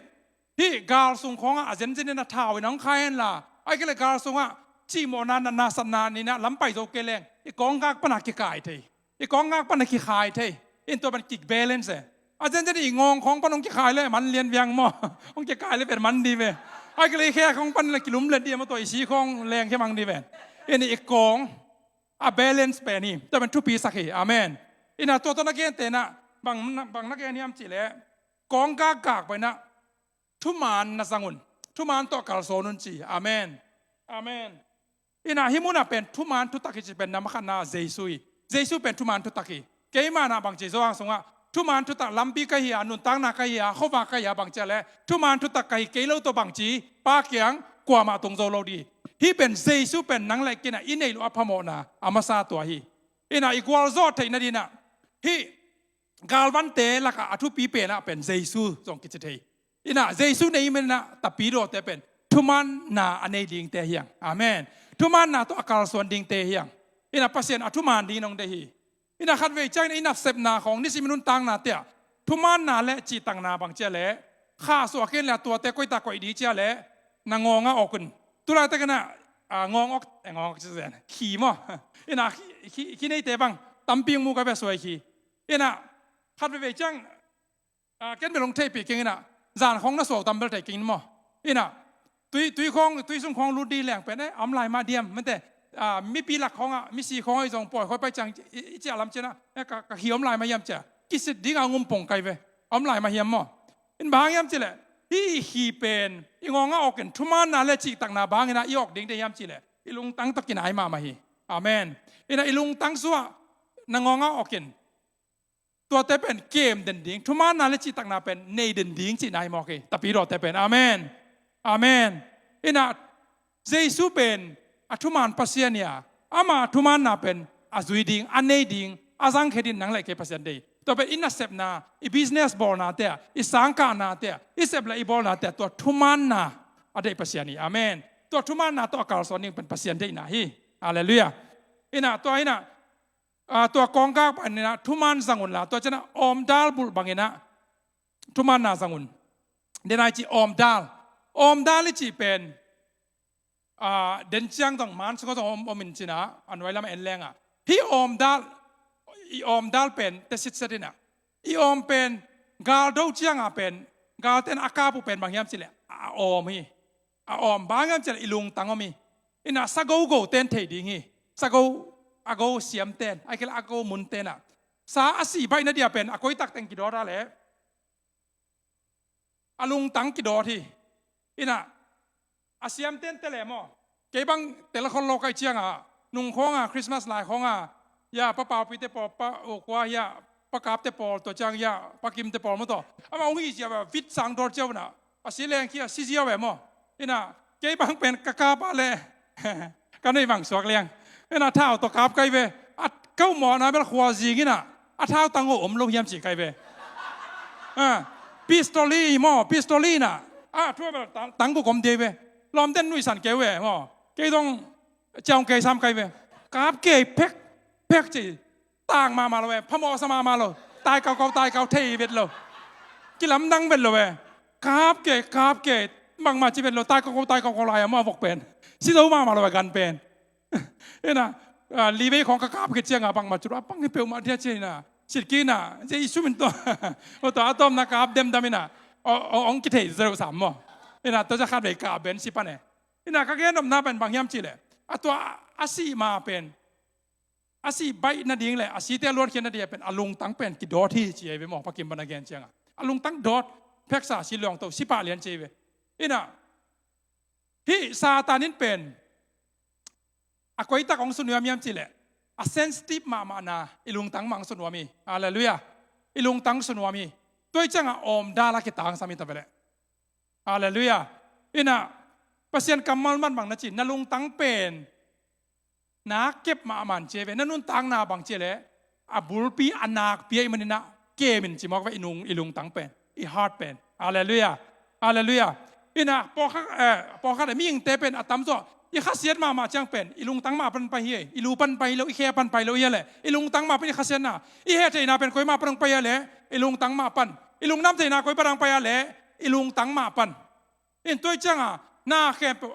Hih gal sung khawngah a zenzen in a thau in a hong khai henla, ahih kei leh gal sungah cihmawhna, natna, satna in a lam pai zo kei leng i kawnggak panah kikai thei. I kawnggak panah kikhai thei. In tua pan kibalance e. A zenzen i ngawng khawng pan hong kikhai leh man lian viang maw? Hong kikhai leh pen man dih ve. Ahih kei leh i khe khawng pan leh kilum lian dih maw, tua i si khawng leng khe mang dih ve. In i kawng a balance pen hi. Tua pen thupi sak hi. Amen. In a tua tawh na gente in a bang, bang na gen hiam cih leh, kawnggak gak pen a thuman na zang un. Thuman tawh kalsuan un ci. Amen. Amen. In a hih munah pen thuman thutak hi cih pen na makhatna Jesu hi. Jesu pen thuman thutak hi. Keimah na bangci Johan sungah thuman thutak lampi ka hi a, nuntakna ka hi a, khuavak ka hi a, bangci a leh thuman thutak ka hi kei lo tawh bangci Pa kiang kuamah tung zo lo dih. Hih pen Jesu pen nang leh kei in a i neih loh a phamawhna a masa tua hi. In a i gualzawh theih nading in a hih galvante lakah a thupi pen a pen Jesu zong kici thei. In a Jesu nei man in a tapidawte pen thumanna a nei dingte hi hang. Amen. Thumanna tawh a kalsuan dingte hi hang. In a Pasian a thuman ding in hong deih hi. In a khatvei ciangin i nasepna khawng, nisim i nuntaknate ah thumanna leh cihtakna bangci a leh khahsuah kei in leh tuate koitak koih ding ci a leh na ngawng a awk un. Tulaitakin a, a, ngawng awk, eh, ngawng awk ci zen. Khi maw? In a khi, khi, khi neite bang tampi hong mu ka ve, suai khi. In a khatveivei ciang, a, ken bel hong theihpih keng in a, zan khawng na suau tam bel thei keng in maw? In a tui, tui khawng, tui sung khawng lut ding leng pen, eh, a om lai mah diam, mente, a, mipi lak khawngah, misi khawngah i zong pawi khawng pai ciang i, i ciah lam ciangin a, eh, ka, ka khi a om lai mah hiam ci a kisit ding a hong um pong kai ve. A om lai mah hiam maw? In bang hang hiam cih leh hih i khi pen i ngawng a awk in thumanna leh cihtakna bang in a i awk ding deih hiam cih leh i lungtang tawh kinai mahmah hi. Amen. In a i lungtang sungah na ngawng a awk in tuate pen kem den ding, thumanna leh cihtakna pen nei den ding cihna hi mawk hi. Tapidawte pen. Amen. Amen. In a Jesu pen a thuman Pasian hi a, ama thumanna pen a zui ding, a nei ding, a zangkhia ding nang leh kei Pasian deih. Tua pen i nasepna, i business bawlnate ah, i sangkahnate ah, i sep leh i bawlnate ah tua thumanna a deih Pasian hi. Amen. Tua thumanna tawh a kalsuan ding pen Pasian deihna hi. Halleluiah. In a tua in a, a, tua kawnggak pan in a thuman zang un la, tua ciangin a awmdal bulh bangin a thumanna zang un. Den a i cih awmdal. Awmdal i cih pen, a, den ciang zong man sungah zong om, om in ci in a, a nuai lamah en leng a, hih awmdal, i awmdal pen te sitset in a, i awm pen galdo ciang a pen, galte in a kap uh pen bang hiam cih leh a awm hi. A awm bang hiam cih leh i lungtang om hi. In a sa gogote in thei ding hi. Sa go, a go siamte in, ahih kei leh a go munte in a, sa a sih baih nading a pen a koitak teng kidawt a leh a lungtang kidawt hi. In a, a siamte in tel e maw? Kei bang tel khol lo ka hih ciang a, nung khawng a, Christmas lai khawng a, ya, Pa Paupite pawl, Pa U Kua, ya, Pa Kapte pawl, tua ciang, ya, Pa Kimte pawl maw tawh, amah hong hih ziau a, vit sang dawt ziau in a, a si leng khi a si ziau e maw? In a kei bang pen ka kap a leh ka neih bang suak leng, in a thau tawh kap kai ve. A, ka uh mawhna bel khualzing in a, a thau tang uh om lo hiam ci kai ve. A, pistol hi maw, pistol hi in a, a thu a bel tang, tang buk om ding ve. Lawmte in nuihsan kei uh e maw? Kei zong ciang kei sam kai ve. Kap kei phek phek ci. Tang mahmah lo e, phamawhsa mahmah lo. Tai kaukau, tai kau thei vet lo. Kilamdang vet lo e. Kap kei, kap kei, bangmah ci vet lo, tai kaukau, tai kaukau lai a maw, a vok pen. Si zo mahmah lo e, gan pen. In a, a, li vei khawng ka kap khit ciang a bangmah ci lo, a bang hi peuhmah dia ci in a, sit kik in a, Jesu min tawh, maw tawh a tawpna kap demdam in a, o, o, hong kithei zo sam maw? In a tua ciang khatvei kap ben si pan e. In a ka gen nopna pen bang hiam cih leh, a tua a sih ma pen, a sih baih nading leh a site a luankhiat nading a pen a lungtang pen kidawt hi ci ei ve maw, Pa Kim bang a gen ciang a. A lungtang dawt, pheksa, si luangto, si pah lian ci ei ve. In a, hih Satan in pen a koitak hong sunuam hiam cih leh, a sensitive mahmahna i lungtang mah hong sunuam hi. Halleluiah. I lungtang sunuam hi. Tua hih ciang a awmdal a kitangsam hi ta ve leh. Halleluiah. In a, Pasian kammal man bang na ci, na lungtang pen na kep mahmah in ci ei ve, na nuntakna bang ci leh a bulpi a nakpi ahih manin a kem in ci mawk ve, i nung, i lungtang pen, i heart pen. Halleluiah. Halleluiah. In a pawlkhat, eh, pawlkhat mihingte pen a tamzaw i khasiat mahmah ciang pen i lungtang mah pan pai hi, i lu pan pai lo, i khe pan pai lo hi a leh, i lungtang mah pan i khasiatna, i hehtheihna pen koi mah pan hong pai a leh, i lungtang mah pan, i lungdam theihna koi pan hong pai a leh, i lungtang mah pan. In tua cianga na khempeuh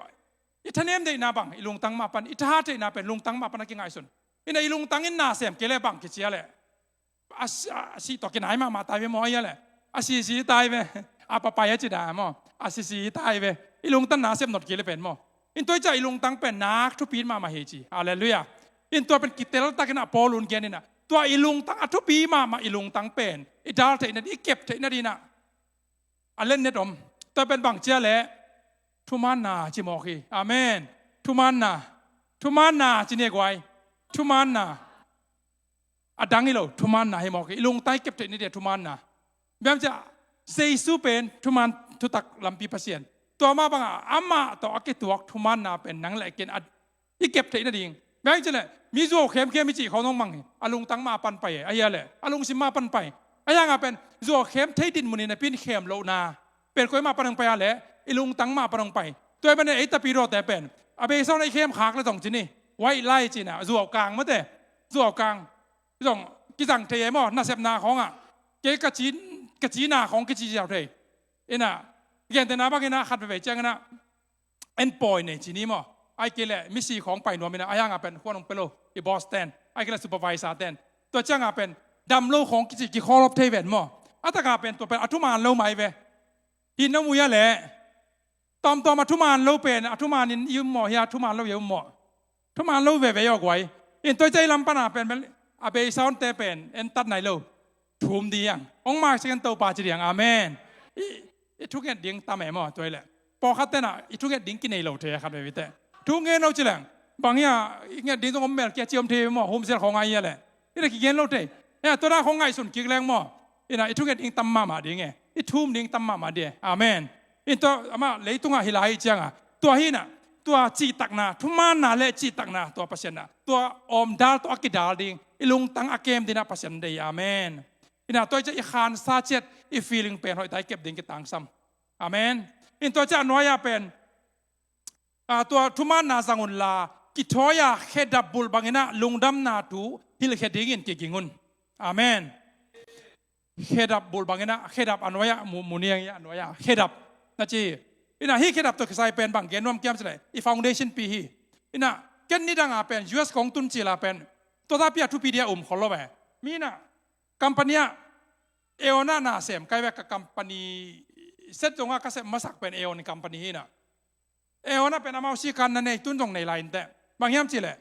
i thanem deihna bang i lungtang mah pan, i thahat theihna pen lungtang mah pan a kingaihsun. Ina i lungtang in na sem kei le bang kici a le a si, a si tawh kinai mahmah tai ve maw, a ia le a sisi tai ve. A papai a ci da maw, a sisi tai ve. I lungtang na sem not kei le pen maw. In tua cia i lungtang pen nak thupi mahmah hi ci. Halleluiah. In tua pen kitel takin a Paul un gen ina tua i lungtang a thupi mahmah i lungtang pen i dal theihna di, i kep theihna di ina a lennet om. Tua pen bang cia le thumanna ci mawk hi. Amen. Thumanna. Thumanna ci ne guai. Thumanna. A dang hi lo, thumanna hi mawk hi. I lungtang i kep theihna di a thumanna. Biam cia Jesu pen thuman thutak lampi Pasian. Tua mah banga amah tawh a kituak thumanna pen nang le ken a i kep theihna ding. Bang ci le mi zuau khemkhem i cih khawng nong mang hi. A lungtang mah pan pai e, a hia le a lungsim mah pan pai. A hianga pen zuau khem thei dinmun in a pin khem lohna pen koi mah pan hong pai a le i lungtang mah pan hong pai. Tua i manin ei tapi dawte pen a beisa hon a i khem khak le zong ci ni. White lie cina zuau kang mate. Zuau kang zong kizang thei e maw, nasepna khawngah. Kei ka ci, ka cina khawng kici ziau thei. Ina gentena bangina khat veve ciangina en pawi nei ci ni maw. Ai kei le misi khawng pai nuam ina a hianga pen khuan hong pe lo i boss ten, ai kei le supervisor ten. Tua cianga pen dam lo khawng kici kikhawlop thei ven maw. A taka pen tua pen a thuman lo mai ve. Hi na muia le tawmtawm a thuman lo pen a thuman in i um maw, hi a thuman lo i um maw. Thuman lo veve i aw guai. In tua i cai lam pana pen a beisa honte pen en tat nai lo. Thum diang ong mak sikan Topa ci diang. Amen. I, i thunget ding tam e maw tua i le. Pawlkhat tena i thunget ding kinei lo thei a khat vevite. Thungen lo ci leng bang hia i nget ding zong om mel kia ci om thei maw, humsial khawng a ia le. I le kigen lo thei. Ina tua da khawng ngaihsun kik leng maw. Ina i thunget ding tam mahmah ding e. I thum ding tam mahmah ding e. Amen. In tua amah leitungah hi lai cianga tua hina tua cihtakna, thumanna le cihtakna tua Pasianna tua awmdal tawh a kidal ding i lungtang a kem dina Pasian dei. Amen. Ina tua i cia i khansa ciat i feeling pen hoihta i kep ding kitangsam. Amen. In tua cia nuaia pen a, tua thumanna zang unla kithawi-a khedap bulh bangina lungdamna thu hilhkhe dingin kiging un. Amen. Khedap bulh bangina khedap a nuai-ah mu, mu niang a nuai-ah khedap na ci. Ina hih khedap tawh kisai pen bang gen nuam kiam cileh i foundation pi hi. Ina ken nidanga pen U S kong tun cila pen tuatapi a thupi dia um khol lo ve. Mi ina company ah Aeon ah na sem kai ve ka company set zonga ka sem masak pen Aeon company hi ina. Aeon ah pen amau sikan na nei tun zong nei lai inteh. Bang hiam cileh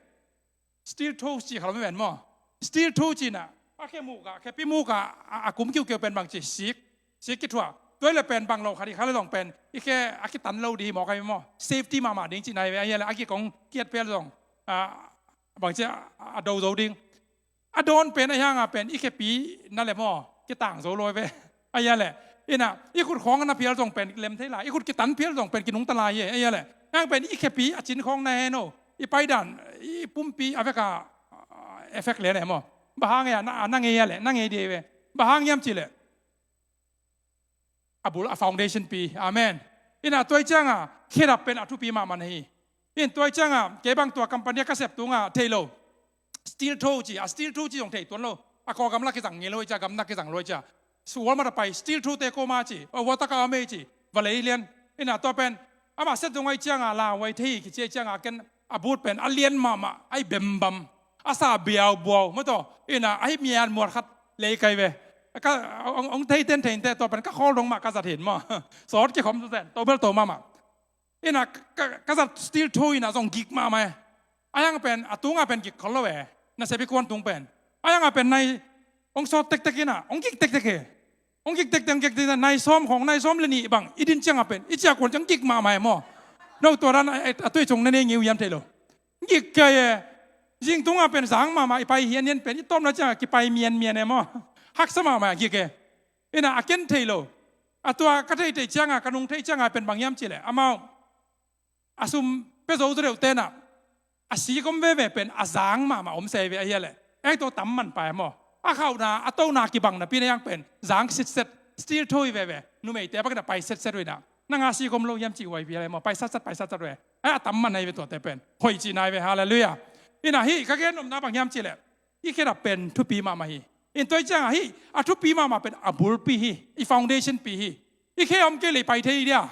steel toe ci khalom ven maw. Steel toe cina a khe muka khepi muka a kum kiukeu pen bang ci sik sik kithuah. Tuai le pen bang lo khadi kha le zong pen i khe a kitan lo di maw kai maw. Safety mahmah ding cina i ve a hia le a kikong kiat pel zong bang ci a do zo ding. A dawn pen a hianga pen i khepi na le maw kitang zo lawi ve. A hia le ina i khut khawng na phial zong pen lem thei lai, i khut kitan phial zong pen kinungta lai hi. A hia le hiang pen i khepi a cin khawng na heno i paidan i pumpi a veka effect le ne maw. Bahang e a na ngei a le na ngei di ve. Bahang hiam cileh a bul a foundation pi. Amen. Ina tuai cianga khedap pen a thupi mahmah na hi. In tuai cianga kei bang tua company a ka sep tunga thei lo. Steel toe ci a steel toe ci zong thei tuan lo. A kaw gamla kizang ngei lo i cia gamna kizang lo i cia. Walmart a pai steel toe te koma ci a wataka a mei ci. Valei lian ina tua pen amah set zong ai cianga la wai thei kici ai cianga ken a but pen a lian mahmah ai bembam a sa biaubuau maw taw ina ai mian muat khat lei kai ve. Ong thei ten theinte tua pen ka khawl dong mah ka zat hin maw. Sawt kikhom tu ten to bel to mahmah. Ina ka zat steel toe ina zong gik mahmah e. A hiang pen a tunga pen gik khol lo e. Na sepi kuan tung pen a hianga pen nai ong sawt tektek ina ong gik tektek e. Ong gik tektek ong gik tektek nai sawm khong nai sawm le nih bang i din cianga pen i ciakuan ciang gik mahmah e maw. No tua dan a tui cung na nei ngiu hiam thei lo. Gik kai e. Zing tunga pen zang mahmah i pai hian hian pen i tawmna cianga kipai mian mian e maw. Haksa mahmah gik e. Ina a ken thei lo. A tua ka thei thei cianga ka nung thei cianga pen bang hiam cileh amau a sum pe zo zo deuh tena a sik om veve pen a zang mahmah om sei ve a hia le. Ei to tam man pai maw. A khauhna a tona kibang napi na hiang pen zang sitset steel toe veve numeite a bakna pai setset uina. Nanga sik om lo hiam cih huai pia le maw pai satsat pai satsat ve. Ai a tam man ai ve tuate pen hoih cih nai ve. Halleluiah. Ina hih ka gen omna bang hiam cileh i khedap pen thupi mahmah hi. In tuai cianga hih a thupi mahmah pen a bulpi hi. I foundation pi hi. I khe om kei leh i pai thei dia.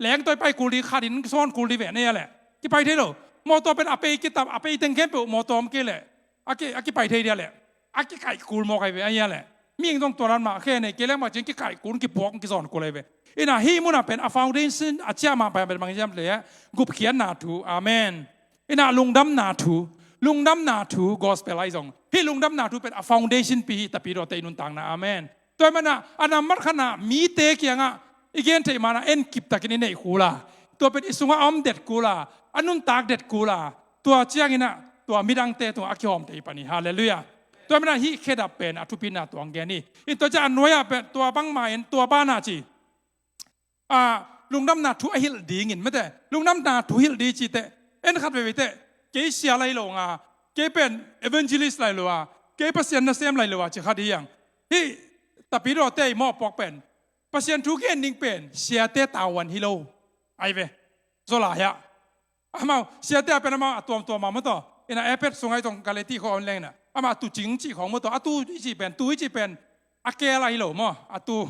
Leng tawh i pai kul di, khat in sawn kul di ve na hia leh. Kipai thei lo. Mawtaw pen a pei kitam, a pei teng khempeuh mawtaw om kei leh a ki, a kipai thei dia leh. A kikaih kul mawk ahi ve a hia leh. Mihing zong tua dan mah, khe nei kei leng mah cin kikaih kul, kipuak, kizawn kul ahi ve. Ina hih munah pen a foundation a ciah mah pen bang hiam leh, gupkhiatna thu. Amen. Ina lungdamna thu, lungdamna thu gospel ahi zong, hih lungdamna thu pen a foundation pi hi, Tapidawte i nuntakna. Amen. Tua hi manah a nambat khatna mite kiangah i gen theih manah en kiptakin i neih kul a, tua pen i sungah a om det kul a, a nuntak det kul a, tua cianginah tua midangte tungah a kihawmte i pan hi. Halleluiah. Tua hi manah hih khedap pen a thupina tuang gen hi. In tua ciah a nuai-ah pen tua bangmah in tua banah ci, a, lungdamna thu a hilh dingin mate, lungdamna thu hilh ding cih teh, en khat veivei teh, kei sia lai lo nga, kei pen evangelist lai lo a, kei Pasian nasem lai lo a ci khat hi hang. Hih Tapidawte i mawhpuak pen Pasian thu gen ding pen siate tavuan hi lo ahi ve. Zaw lai ah amau siate a pen amau a tuamtuam a maw taw. Ina Efesa sungah i tong Galati khua a om leng ina amah a tucing cih khawng maw taw, a tu i cih pen, tu i cih pen a keel ahi lo maw, a tu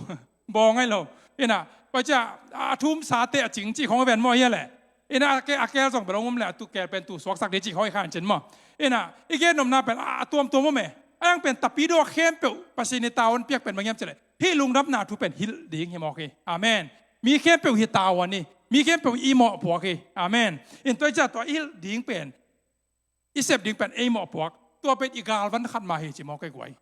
bawng ahi lo. Ina pai ciah a thumsate a cing cih khawng a ven maw hia leh. Ina a ke, a keel zong bel hong um leh a tu keel pen tu suaksak ding cih khawng i khan cin maw. Ina i gen nopna pen a, a tuamtuam om e. A yang pen Tapidaw khempeuh Pasian i tavuan piak pen bang hiam cih leh hih lungdamna thu pen hilh ding hi mawk hi. Amen. Mi khempeuh hih tavuan hi. Mi khempeuh i mawhpuak hi. Amen. In tua i ciah tua i hilh ding pen, i sep ding pen ei mawhpuak, tua pen i galvan khat mah hi ci mawk ei guai.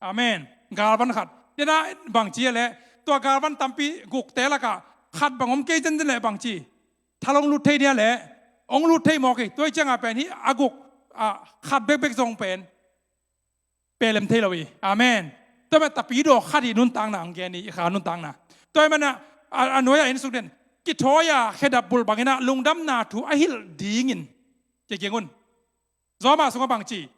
Amen. Galvan khat. Dena bangci a leh tua galvan tampi gukte lakah khat bang om kei zenzen leh bangci, thal hong lut thei dia leh, hong lut thei mawk hi. Tua i ciangah pen hih a guk, a, khat bekbek zong pen pelem thei lo hi. Amen. Tua mah Tapidaw khat i nuntakna hong gen hi, i kha nuntakna. Tua hi manah a, a nuai-ah en suk den, kithawi-a khedap bulh banginah lungdamna thu a hilh dingin kigiang un. Zawmah sungah bangci,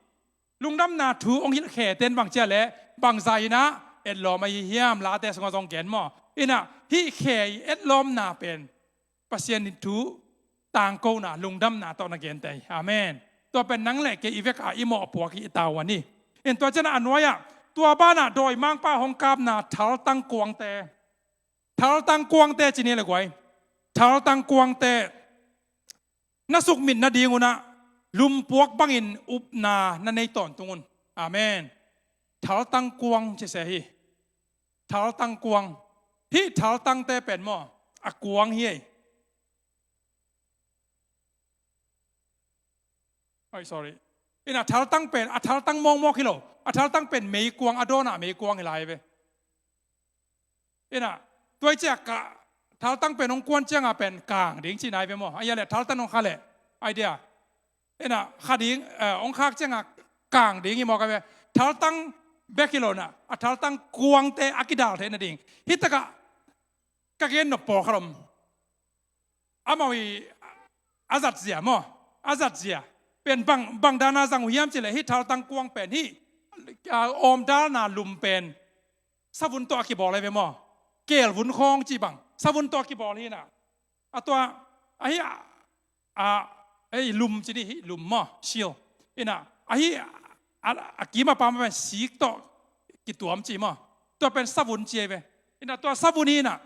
lungdamna thu hong hilh khe ten bangci a leh bangza inah etlawm ahi hiam, Late sungah zong gen maw. Inah hih khe i etlawmna pen Pasian in thu tangkona, lungdamna tawh na gente hi. Amen. Tua pen nang le kei i vekah i mawhpuak hi, i tavuan hi. In tua cianah a nuai-ah tua banah dawimangpa hong kapna thaltang kuangte, thaltang kuangte ci ni le guai. Thaltang kuangte na sukmit nadingunah lumpuak bangin upna na nei tawntung un. Amen. Thaltang kuang ci se hi. Thaltang kuang. Hih thaltangte pen maw, a kuang hi ei. Oi, sorry. Inah thaltang pen a thaltang mawkmawk hi lo. A thaltang pen meikuang, a dawnah meikuang hi lai ve. Inah tua i ciah ka thaltang pen hong kuan ciangah pen kang ding cihna hi ve maw. A hia leh thaltang hong kha leh, idea. Inah kha ding, eh, hong khak ciangah kang ding hi mawk a ve. Thaltang bek hi lo inah a thaltang kuangte a kidal theih nading. Hih takah ka gen nop pawlkhat om. Amau i a zatzia maw, a zatzia pen bang, bang dana zang uh hiam cih leh hih thaltang kuang pen hih, a, awmdalna lum pen savun tawh a kibawl hi ve maw. Kelvun khawng cih bang savun tawh a kibawl hi inah. A tua, a hih, a, a, ei lum ci ni, hih lum maw, shield. Inah, a hih, a, a kim a pam pen sik tawh kituam ci maw. Tua pen savun ci hi ve. Inah tua savun hi inah.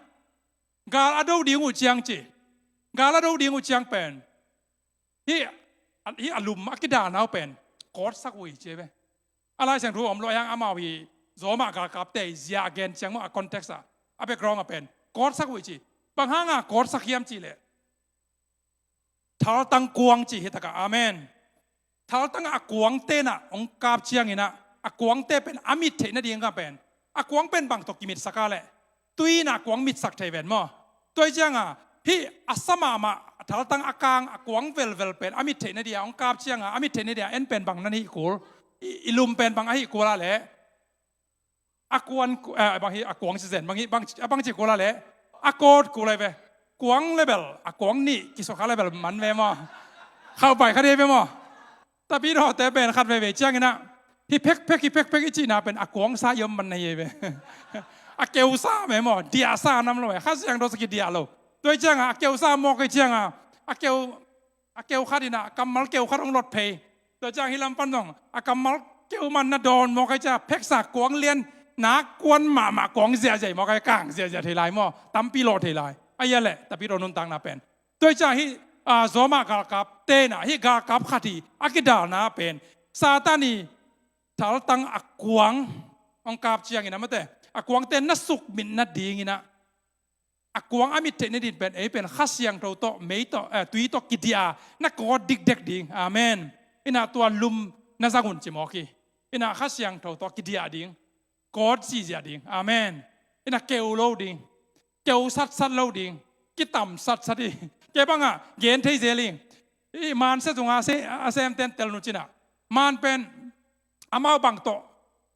Gal a do ding uh ciang ci. Gal a do ding uh ciang pen hih, hih a lum a kidalna uh pen kawtsak uh hi ci hi ve. A Lai Siangtho om lo hiang, amau hi Roma galkapte hi zia a gen ciang maw, a context ah, a background ah pen kawtsak uh hi ci. Bang hanga kawtsak hiam cih leh thaltang kuang ci hi takah. Amen. Thaltang a kuangte inah hong kap cianginah a kuangte pen a mit theih nading a pen, a kuang pen bang tawh kimitsak a leh tui inah a kuang mitsak thei ven maw. Tua hi cianga hih a sa mahmah, a thaltang a kang, a kuang velvel pen a mit theih nadia hong kap cianga a mit theih nadia en pen bang nan hih kul, i, i lum pen bang a hih kul a leh a kuan, eh, bang hi, a kuang ci zen, bang hi, bang, a bang ci kul a leh a kawt kul a hi ve. Kuang level, a kuang nih kisukha level man ve maw. Khauh pai kha dih ve maw. Tapidawte pen khat veivei cianginah hih phekphek, hih phekphek i cihna pen a kuangsa i om man na hi ve. A keusa me maw, diahsa nam lo e, Kha Siangtho sa kidiah lo. Tua hi cianga a keusa mawk hi cianga a keu, a keu khat inah kammal keu khat hong lot phei. Tua ciang hih lam pan zong a kammal keu man na dawn mawk hi cianga pheksa kuang lian nak kuan mahmah kuang ziahziah hi mawk ai, kang ziahziah thei lai maw, tampi lawh thei lai. Ahi a leh Tapidaw nuntakna pen. Tua hi ciang hih, ah, Roma galkap tenah hih galkap khat hi a kidalna pen Satan i thaltang a kuang hong kap ciangin a mate, a kuangte na sukmit nadinginah a kuang a mit theih nading pen ei pen Kha Siangtho tawh, mei tawh, eh, tui tawh kidiah a na kawt dikdek ding. Amen. Inah tua lum na zang un ci mawk hi. Inah Kha Siangtho tawh kidiah ding, kawt zihziah ding. Amen. Inah keu lo ding, keu satsat lo ding, kitam satsat hi. Kei bangah gen thei zel hi. Hih man sia zungah a se-, a semten tel nu cinah, man pen amau bang tawh,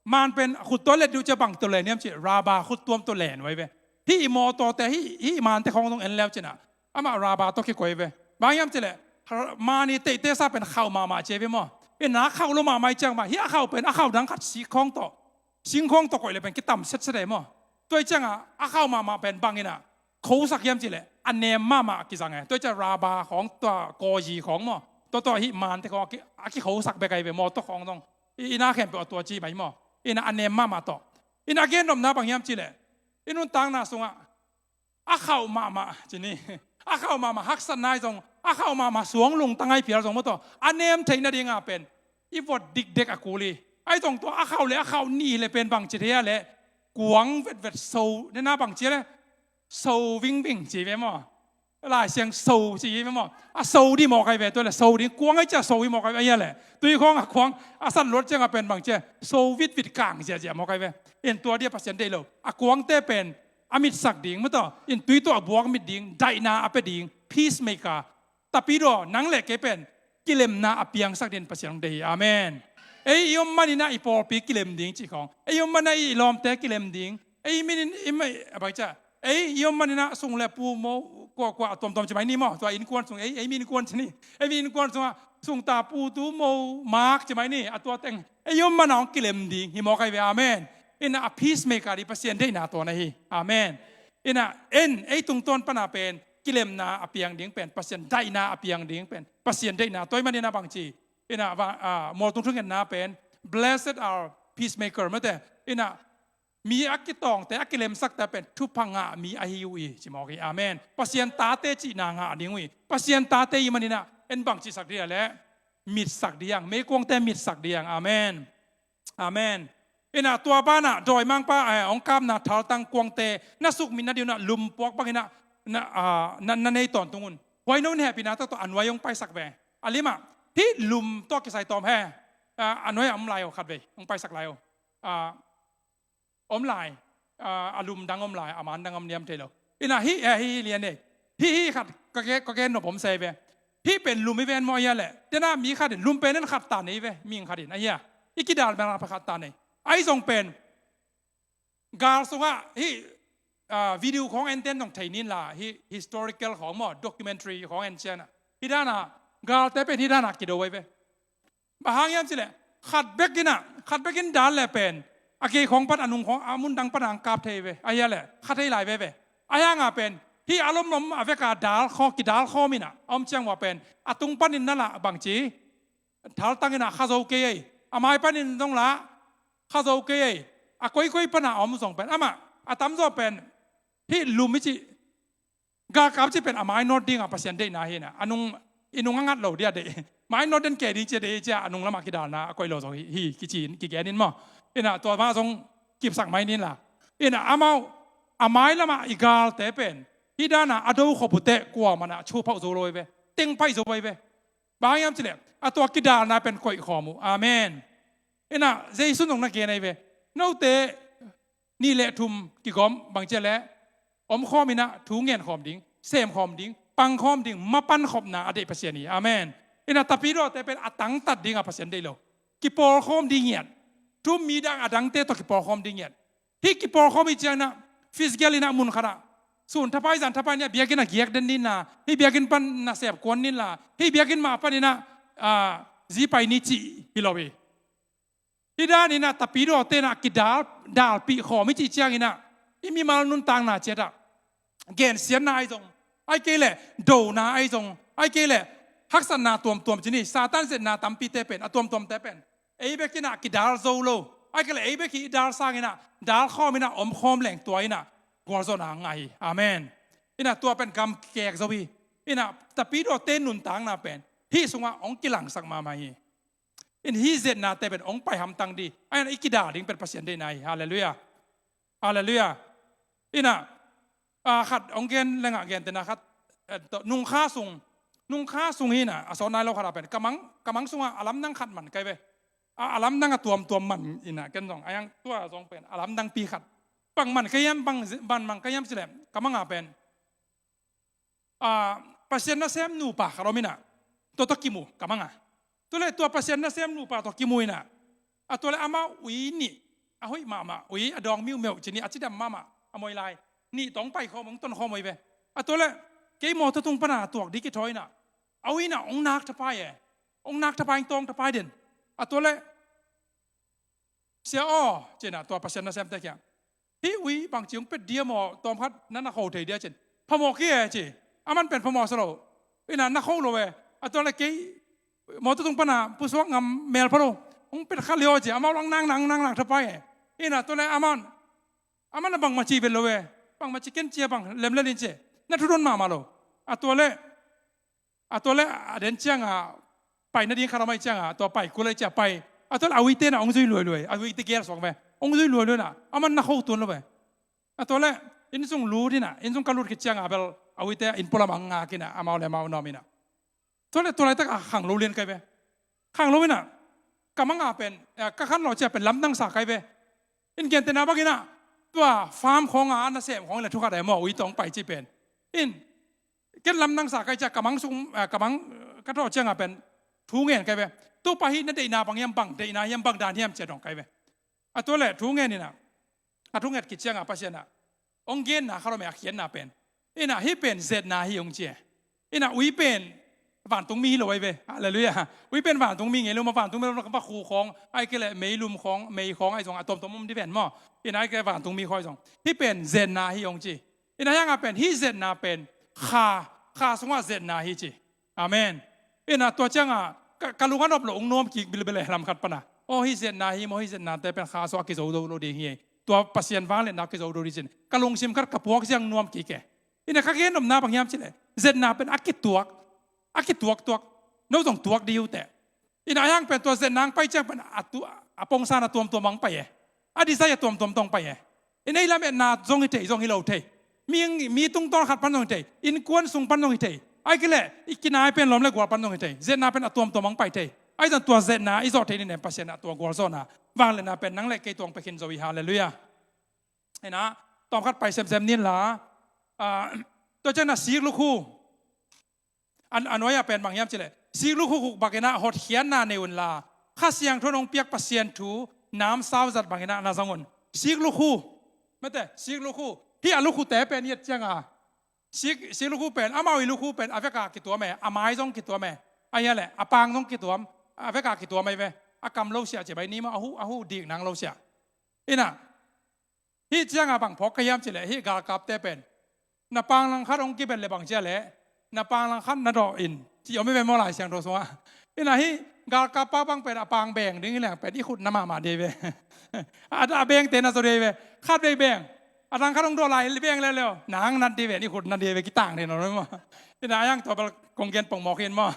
man pen khut tawh let dih uh ciah bang tawh len hiam cih, raba khuttuam tawh len uh ahi ve. Hih i mawtawte, hih, hih i mante khawng zong en leu cinah amah raba tawh kikoih ve. Bang hiam cih leh man i teihte sa pen khauh mahmah ci ahi ve maw. Inah khauh lo mahmah hi ciang mah hih a khauh pen a khauh dang khat singkhawng tawh, singkhawng tawh koih leh pen kitam setset ahi maw. Tua hi ciangah a khauh mahmah pen bang inah khosak hiam cih leh a nem mahmah kizang e. Tua hi ciah raba khawng, tua kawyi khawng maw, tua, tua hih mante khawng a ki-, a kikhosak bek ahi ve, mawtaw khawng zong. I, i na khempeuh a tua ci mai maw. Inah a nem mahmah tawh. Inah a gennopna bang hiam cih leh i nuntakna sungah a khauh mahmah ci ni, a khauh mahmah haksatna ahi zong, a khauh mahmah suang lungtang ahi phial zong maw, tua a nem theih nadinga pen i vot dikdek a kul hi. Ahi zong tua a khauh le a khauh nih leh pen bang ci thei a leh kuang vetvet so, nena bang ci a leh so vingving ci ve maw. Lai Siang so ci hi ve maw. A so dih mawk ahi ve, tua leh so ding, kuang ahi ciah so hi mawk ahi ve, ahi a leh tui khawng a kuang a sat luat ciangah pen bang ci a, so vitvit kang ziahziah mawk ahi ve. In tua dih a Pasian deih lo. A kuangte pen a mitsak ding maw, tua in tui tawh a buak mit ding, daihna a pia ding, peacemaker. Tapidaw nang le kei pen kilemna a piangsak dingin Pasian hong deih hi. Amen. Ei i om maninah i pawlpi kilem ding cih khawng, ei i om maninah i lawmte kilem ding, ei minin i mai a bang ciah, ei i om maninah sung le pu mo kuakua a tuamtuam ci mai ni maw. Tua innkuan sung, ei, ei mi innkuan ci ni, ei mi innkuan sungah sung ta pu tu mo mak ci mai ni, a tua teng ei i om mana hong kilem ding hi mawk ahi ve. Amen. Inah a peacemaker dih Pasian deihna tua na hi. Amen. Inah en ei tungtawn pana pen kilemna a piang ding pen, Pasian daihna a piang ding pen Pasian deihna tua hi maninah bang ci. Inah va, ah, Mualtung thungetna pen, "Blessed are peacemaker," mate. Inah mi a kitawngte, a kilemsakte pen thupha ngah mi ahi uh hi ci mawk hi. Amen. Pasian tate cihna ngah ding uh hi. Pasian tate hi maninah en bang cihsak dih a leh mitsak dih ang, meikuangte mitsak dih ang. Amen. Amen. Inah tua banah dawimangpa, eh, hong kapna thaltang kuangte na sukmitna dih unah lum puak banginah na, ah, na, na nei tawntung un. Huaino in hehpihna taktak a nuai hong paisak ve. A limah hih lum tawh kisai tawm he. Ah, a nuai a om lai uh khat vei hong paisak lai uh. Ah, om lai. Ah, a lum dang om lai, a man dang om niam thei lo. Inah hih, eh, hih, hih lian ei. Hih, hih khat ka gen, ka gen nop om sei ve. Hih pen lum hi ven maw, ahi a leh. Tena mi khat in lum pen en khat ta nei ve, mihing khat in, ahi a. I kidal bel khat ta nei. Ahi zong pen gal sungah hih, ah, video khawng en ten zong thei nin la, hih historical khawng maw, documentary khawng en cianah, hih danah galte pen hih danah kido ahi ve. Bang hang hiam cih leh khat bekinah, khat bekin dal le pen a gei khawng pan, a nung khawng, a mundang pan ang kap thei ve, ahi a leh kha thei lai veve. Ahi hanga pen hih a lomlom a veka dal khawm, kidal khawm inah a om ciang uh a pen a tung panin na lah bang ci, thaltang inah kha zo kei ei. A mai panin zong lah kha zo kei ei. A koikoi pana a om zong pen amah a tamzaw pen hih lum i cih galkap cih pen a mainawt dinga Pasian deihna hi inah, a nung, i nung a ngat lo dih a deih. Mainawt den kei ding ci a deih, cia a nung lamah kidalna a koih lo zong hi, hi kici in, kigen in maw. Inah tua mah zong kipsak mai nin la. Inah amau a mai lamah i galte pen hih danah a do khop uh teh kuamanah chuphauh zo lo hi ve. Tengpaih zo hi ve. Bang hang hiam cih leh a tua kidalna pen koihkhawm uh. Amen. Inah Jesu in zong na gen ahi ve. Note nih le thum kigawm bang ci a leh omkhawm inah thu ngenkhawm ding, semkhawm ding, pangkhawm ding, mapankhopna a deih Pasian hi. Amen. Inah Tapidawte pen a tangtat dinga Pasian deih lo. Kipawlkhawm ding ngiat. Thu mi dang a dangte tawh kipawlkhawm ding ngiat. Hih kipawlkhawm hi cianginah physical inah mun khatah sun thapai zan thapai ni a biakinn a giak den ninla, hih biakinn pan nasep kuan ninla, hih biakinn mah paninah, ah, zi pai ni cih hi lo hi. Hih daninah Tapidawte inah kidal, dalpih khawm i cih cianginah i mimal nuntakna ciatah gensiatna ahi zong, ahi kei leh dona ahi zong, ahi kei leh haksatna tuamtuam ci ni, Satan zetna tampite pen, a tuamtuamte pen ei bekinah kidal zo lo. Ai kei le ei bek hi i dal sang inah, dal khawm inah, om khawm leng tua inah gualzawhna a ngah hi. Amen. Inah tua pen gam kek zo hi. Inah tapidawte nuntakna pen hih sungah hong kilangsak mahmah hi. In hih zetnate pen hong pai hamtang dih. Ai inah i kidal ding pen Pasian deihna hi. Halleluiah. Halleluiah. Inah a khat hong gen lengah gentena khat, eh, to, nungkha sung, nungkha sung hi inah a sawn nai lo khat a pen kamang, kamang sungah a lamdang khat man kai ve. A, a lamdang a tuamtuam man inah ken zong a yang tua zong pen a lamdang pi khat. Bang man kai hiam, bang, bang man kai hiam cileh kamang a pen a, Pasian nasem nupa khat om inah tua tawh kimu kamang a. Tua le tua Pasian nasem nupa tawh kimu inah a tua le amau ui nih, a hoih mahmah ui, a dawng miumeuh ci nih, a cidam mahmah, a moi lai nih tawh hong pai khawm, hong ton khawm ui ve. A tua le kei mawtaw tung pana tuak dih kithawi inah a ui inah hong nak thapai e. Hong nak thapai, hong tawng thapai den. A tua le sia aw, ci inah tua Pasian nasemte kiang, hih ui bangci hong pet dia maw, tawmkhat na na kho thei dia cin. Phamawh kei e ci. Aman pen phamawh sa lo. Inah na kho lo e. A tua le kei mawtaw tung pana pusuak ngam mel pha lo. Hong pet kha liaw ci. Amau lang nang nang nang nang thapai e. Inah tua le aman, aman a bangmah ci vet lo e. Bangmah ci ken cia bang lemlel in ci. Na thudon mahmah lo. A tua le a tua le a den cianga pai nading khat om ai cianga tua pai kul ai cia pai. A tua le a uite na hong zui luailuai, a uite gel suak ve. Hong zui luailuai na, aman na kho tuan lo ve. A tua le inn sung lut inah, inn sung ka lut khit cianga bel a uite inn pualam a ngak inah, amau le amau nawm inah. Tua le tua laitak a khang lo lian kai ve. Khang lo inah kamang a pen, eh, ka khan lo cia pen lamdang sa kai ve. In gentena bang inah tua farm khawng a nasem khawng le thukhat e maw, ui tawh hong pai ci pen. In ken lamdang sa kai cia kamang sung, eh, kamang, eh, ka tawh cianga pen thu ngen kai ve. Topa hih na deihna bang hiam, bang deihna hiam, bang dan hiam cia dong kai ve. A tua le thu ngen inah a thu nget khit cianga Pasian ah hong genna khat om e, a khiatna pen. Inah hih pen zetna hi hong ci e. Inah ui pen vantungmi hi lo ai ve. Halleluiah. Ui pen vantungmi ngei lo maw, vantungmi lo maw, va khu khawng, ai kei le meilum khawng, mei khawng, ai zong a tuamtuam om di ven maw. Inah ai kei le vantungmi khawng ai zong hih pen zetna hi hong ci. Inah hianga pen hih zetna pen kha, kha sungah zetna hi ci. Amen. Inah tua cianga ka, ka lung a nop lo hong nuam kik bilbel e, lam khat pana. Aw, hih zetna hi maw, hih zetnate pen kha sungah a kizo do lo ding hi. Tua Pasian vangliatna a kizo do ding cin ka lungsim khat ka puak ciang nuam kik e. Inah ka gen nopna bang hiam cileh zetna pen a kituak, a kituaktuak. No zong tuak dih uh teh. Inah a hiang pen tua zetna hong pai ciang pen a tu, a pongsan a tuamtuam hong pai e. A desire a tuamtuam tawh hong pai e. Inah ei lametna zong hi thei, zong hi lo thei. Mi, mi tungtawn khat pan zong hi thei. Innkuan sung pan zong hi thei. Ai kei leh i kinai pen lawm le gual pan zong hi thei. Zetna pen a tuamtuam hong pai thei. Ai zong tua zetna i zawh thei ni nem Pasian ah tua gualzawhna, vangliatna pen nang le kei tuang pia khin zo hi. Halleluiah. Inah tawmkhat pai semsem ni inla, ah, tua ciang na sik lukhu. A, a nuai-ah pen bang hiam cileh sik lukhu khuk bang inah hotkhiatna nei unla, Kha Siangtho in hong piak Pasian thu namsau zat bang inah na zong un. Sik lukhu. Mate, sik lukhu. Hih a lukhute pen i et cianga sik, sik lukhu pen, amau i lukhu pen a veka kituam e, a mai zong kituam e. Ahia leh a pang zong kituam, a veka kituam ai ve. A kam lo siah ci bai ni maw, a hu, a hu dik nang lo siah. Inah hih cianga bang phawk ka hiam cileh hih galkapte pen na pang langkhat hong kibet le bang cia leh na pang langkhat na dawh in ci om hi ve maw Lai Siangtho sungah. Inah hih galkap pa bang pen a pang beng ding hi leng pen i khut na mahmah dei ve. A, a bengte na zo dei ve. Khat vei beng, a dang khat hong dawh lai beng leuleu, nang nat dei ve, i khut na dei ve, kitang dei nawn maw. Inah a hiang tua bel kong gen pongmawk hi in maw.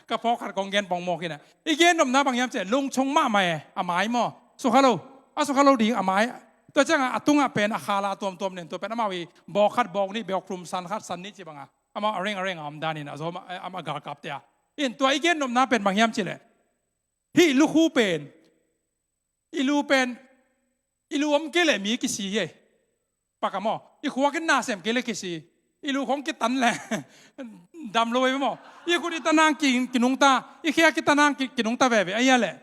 Ka phawk khat kong gen pongmawk hi inah. I gen nopna bang hiam cileh lungchung mahmah e, a mai maw. Sukha lo. A sukha lo ding a mai. Tua cianga a tungah pen a khala tuamtuam nen tua pen amau i bawk khat bawk nih, bawk thum san khat san nih ci banga amau a reng a reng a om danin a zawm a, a, a galkapte a. In tua i gen nopna pen bang hiam cileh hih lukhu pen, i lu pen, i lu om kei leh mi kisi hi ei. Pak a maw. I khuak in na sem kei leh kisi. I lu khong kitan leh dam lo ei maw. I khut i tanang ki, kinungta, i khia kitanang ki, kinungta veve. Ahia leh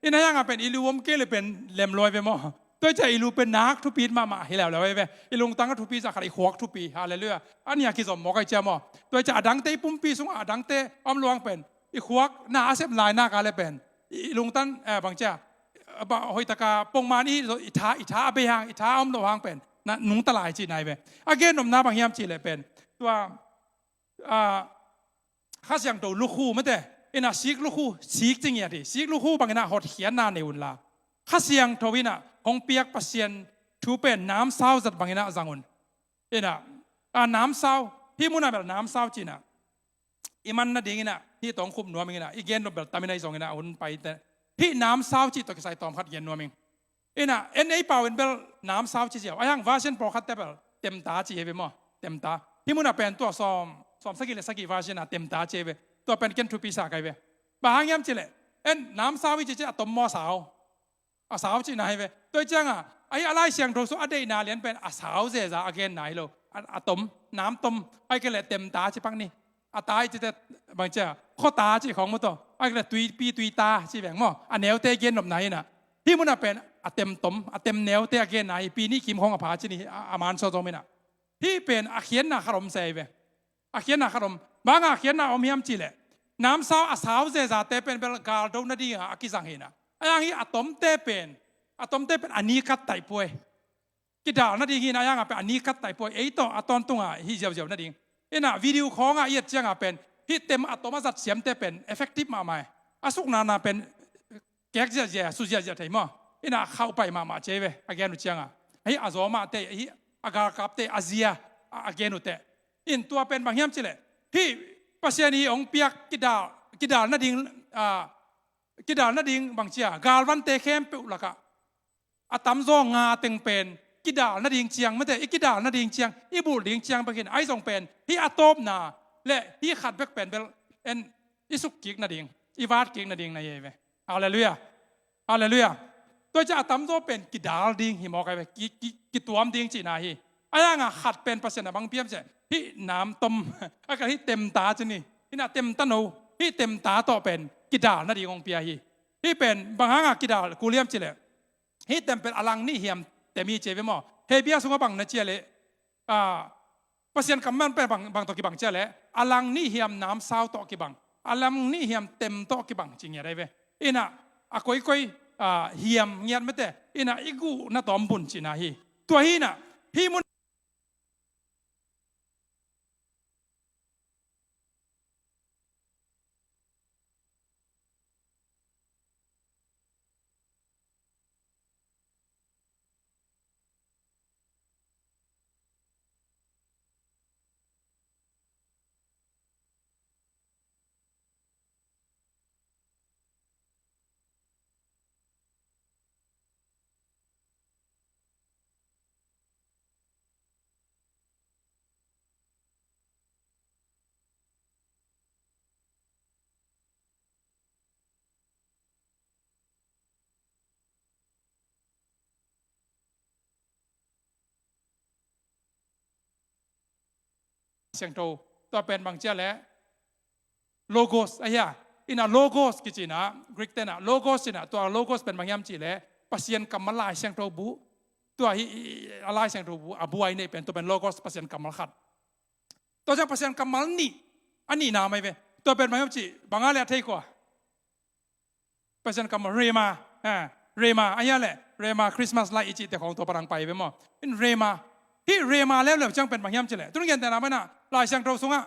inah hianga pen i lu om kei leh pen lem lo ei ve maw. Tua i cia i lu pen nak thupi mahmah hi leuleu ei ve. I lungtang a thupi zah khat i khuak thupi. Halleluiah. A nia kizom mawk ai cia maw. Tua i cia a dangte i pumpi sungah a dangte om luang pen i khuak na a sep lai nak a leh pen i, i lungtang, eh, bang cia, eh, ba, hoihtaka pongman i, i tha, i tha a bei hang, i tha a om lo hang pen na nungta lai ci nai ve. A gen nopna bang hiam cileh pen tua, ah, Kha Siangtho lukhu mate, inah sik lukhu, sik ci ngiat hi. Sik lukhu bang inah hotkhiatna nei unla. Kha Siangtho in ah hong piak Pasian thu pen namsau zat bangin ah zang un. In ah, a namsau, hih munah bel namsau ci-in ah i man nadingin ah hih tawh hong khup nuam ing in ah, i gen nop bel tam in ah, ahi zongin ah hun paite hih namsau cih tawh kisai tawm khat gen nuam ing. In ah, en ei pau in bel namsau ci ziau. Ahi hang version pawlkhatte bel temta ci hi ve maw. Temta. Hih munah pen tua sawm, sawm sagih le sagih version ah temta ci hi ve. Tua pen ken thupi sa ka hi ve. Bang hang hiam cih leh, en namsau i cih ciang a tom maw, a sau? A sau cihna hi ve. Tua hi ciangah, ahi a Lai Siangtho sung a deihna lian pen a sau zeza a genna hi lo. A, a tom, nam tom, ahih kei leh temta ci pak ni. A ta i cihte bang ci a, khuata cih khawng maw tawh. Ahih kei leh tuipi tuita cih veng maw. A neute gen nopna hi in ah. Hih munah pen a tem tom, a tem neute a genna hi, pi nih kim khawng a pha ci ni, a, a man sawzawm in ah. Hih pen a khiatna khat om se hi ve. A khiatna khat om. Bang a khiatna om hiam cih leh, namsau a sau zezate pen bel galdo nadingah a kizang hi in ah. Ahi hang hih a tomte pen, a tomte pen a ni kat taih puai. Kidal nading hi in ah, ahi hangah pen a ni kat taih puai. Ei tawh a tawntung a hih ziauziau nading. In ah video khawngah i et ciangah pen hih tem a tom a zat siamte pen effective mahmah hi. A suknana pen kek ziahziah, su ziahziah thei maw. In ah khauh pai mahmah ci hi ve, a gen uh ciangah. Hih a zaw mahte, hih a galkapte, a zia, a, a gen uh teh. In tua pen bang hiam cih leh, hih Pasian in hong piak kidal, kidal nading, a, kidal nading bang ci a, galvante khempeuh lakah a tamzaw nga teng pen kidal nading ciang, mate, i kidal nading ciang, i bulh ding ciang bek hi in, ahi zong pen hih a tawpna le hih khat bek pen bel en i suk kik nading, i vat kik nading na hi ve. Halleluiah. Halleluiah. Tua hi ciang a tamzaw pen kidal ding hi mawk ahi ve, ki, ki, kituam ding cihna hi. Ahi hangah khat pen Pasian a bang piam ciang, hih nam tom, a ka hih temta ci ni. Hih na temta no, hih temta tawh pen kidal nading hong pia hi. Hih pen bang hangah kidal kul hiam cih leh, hih tem pen a lang nih hiam tem hi ci hi ve maw. Hebru sungah bang na ci a leh, a, Pasian kammal pen bang, bang tawh kibang ci a leh, a lang nih hiam namsau tawh kibang, a lang nih hiam tem tawh kibang ci ngiat ahi ve. In ah, a koikoi, a, hiam ngiat, mate, in ah i guh na tawm bun cihna hi. Tua hi in ah, hih mun Siangtho, tua pen bang ci a leh Logos ahi a. In ah Logos kici in ah, Greek te in ah Logos in ah, tua Logos pen bang hiam cih leh Pasian kammal, Lai Siangtho bu. Tua hi, i, i, a Lai Siangtho bu, a bu a i neih pen, tua pen Logos, Pasian kammal khat. Tua ciang Pasian kammal nih, a nihna mai ve. Tua pen bang hiam cih, bang a leh a thei kua? Pasian kammal rhema, ha, rhema, ahi a leh, rhema, Christmas light i cihte khawng tua pan hong pai ve maw. In rhema, hih rhema leuleu ciang pen bang hiam cih leh, tun gentehna mai in ah, Lai Siangtho sungah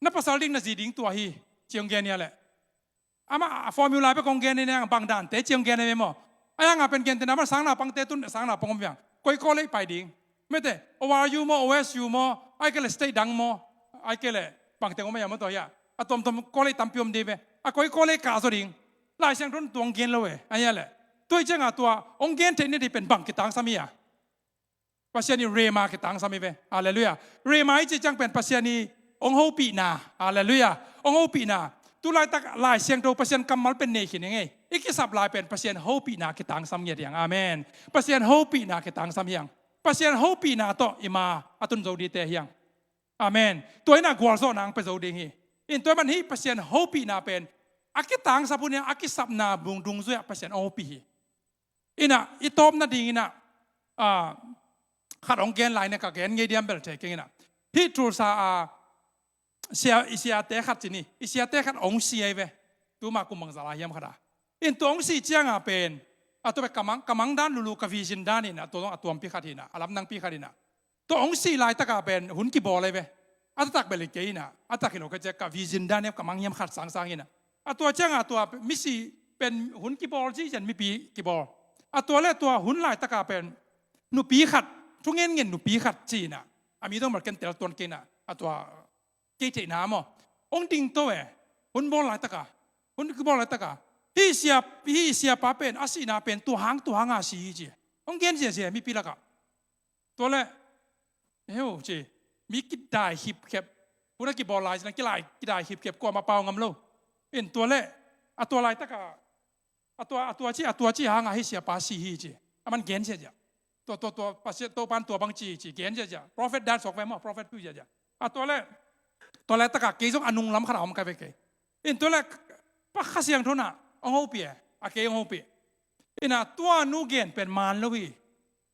na pasal ding na zi ding tua hi, ci hong gen hi a leh. Amah a formula bek hong gen hi, na bang dante ci hong gen hi ve maw. Ahi hangah pen gentehna mai in ah, sangnaupangte tun, sangnaupang om hi hang. Koi college pai ding. Mate, O R U maw, O S U maw, ahih kei leh state dang maw, ahih kei leh bangteng om a hiam maw tua hi a. A tuamtuam college tampi om ding ve. A koi college kah zaw ding. Lai Siangtho in tua hong gen lo e, ahi a leh. Tua hi ciangah tua hong gen theih nading pen bang kitangsam hi a. Pasian in rhema kitangsam hi ve. Halleluiah. Rhema i cih ciang pen Pasian in hong hopihna. Halleluiah. Hong hopihna. Tu laitak Lai Siangtho Pasian kammal pen nei khin ing ei. I kisap lai pen Pasian hopihna kitangsam ngiat hi hang. Amen. Pasian hopihna kitangsam hi hang. Pasian hopihna tawh i ma a tun zo dingte hi hang. Amen. Tua in ah gualzawhna hong pia zo ding hi. In tua man hih Pasian hopihna pen a kitangsap hun in ah, a kisapna bung dungzui ah Pasian hong hopih hi. In ah, i tawp nading in ah, ah, khat hong gen lai in ah, ka gen ngei diam bel thei keng in ah. Hih Tulsa a, sia, i siate khat ci ni, i siate khat hong si ahi ve. Tuma kum bangzah lai hiam khat a. In tua hong si ciangah pen, a tua pen ka mang, ka mang dan lulu, ka vision dan in ah, tua zong a tuampi khat hi in ah, a lamdangpi khat hi in ah. Tua hong si laitakah pen hun kibawl ahi ve. A taktak bel hi kei in ah, a tak hi lo ka ciah, ka vision dan hiam, ka mang hiam khat sangsang hi in ah. A tua ciangah tua misi pen hun kibawl ci cian mipi kibawl. A tua le tua hun laitaka pen nupi khat, thungen ngen nupi khat ci-inah a mi dong mal ken tel tuan kei inah a tua kei theihna maw. Hong dingto e, hun bawl laitaka, hun kibawl laitaka hih sia, hih siapa pen a sihna pen tua hang tua hanga si hi ci. Hong gen ziazia mipi lakah. Tua le heu ci, mi kidai khipkhep, hun a kibawl lai cinan kilai kidai khipkhep kuama pau ngam lo. In tua le a tua laitaka a tua, a tua ci, a tua ci hanga hih siapa si hi ci. A man gen ziazia. Tua, tua, tua, Pasian Topan tua bang ci hi ci gen ziazia. Prophet dan suak ve maw, prophet tu ziazia. A tua le tua laitaka kei zong a nunglam khat a om ka ve kei. In tua le pa Kha Siangtho inah hong hopih e, a kei hong hopih. Inah tua nu gen pen man lo hi.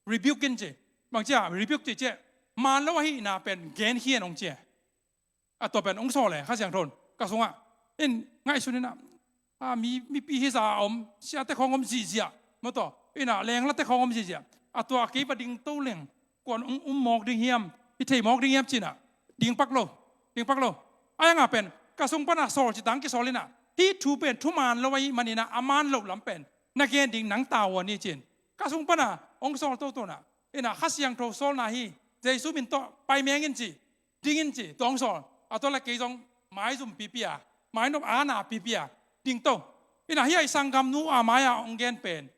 Rebuke in ci. Bang cia rebuke ci cia, man lo ahihna pen gen khian hong cia. A tua pen hong sawl e Kha Siangtho in ka sungah. In ngaihsun inah a mi, mipi hisa a om siate khawng om zihziah, mawtaw inah lenglate khawng om zihziah. A tua a kei va dingto leng kuan hong um mawk ding hiam, hi thei mawk ding hiam cinah dingpak lo, dingpak lo. A yanga pen ka sung pana sawl citang kisawl inah hih thu pen thuman lo ahih maninah a man loh lam pen na gen ding nang tavuan hi cin ka sung pana hong sawl totonah. Inah Kha Siangtho sawlna hi, Jesu min tawh pai meng in ci, ding in ci, tua hong sawl. A tua le kei zong maizum pipia, mainop ana pipia dingto. Inah hih a i sanggamnu a mai-a hong gen pen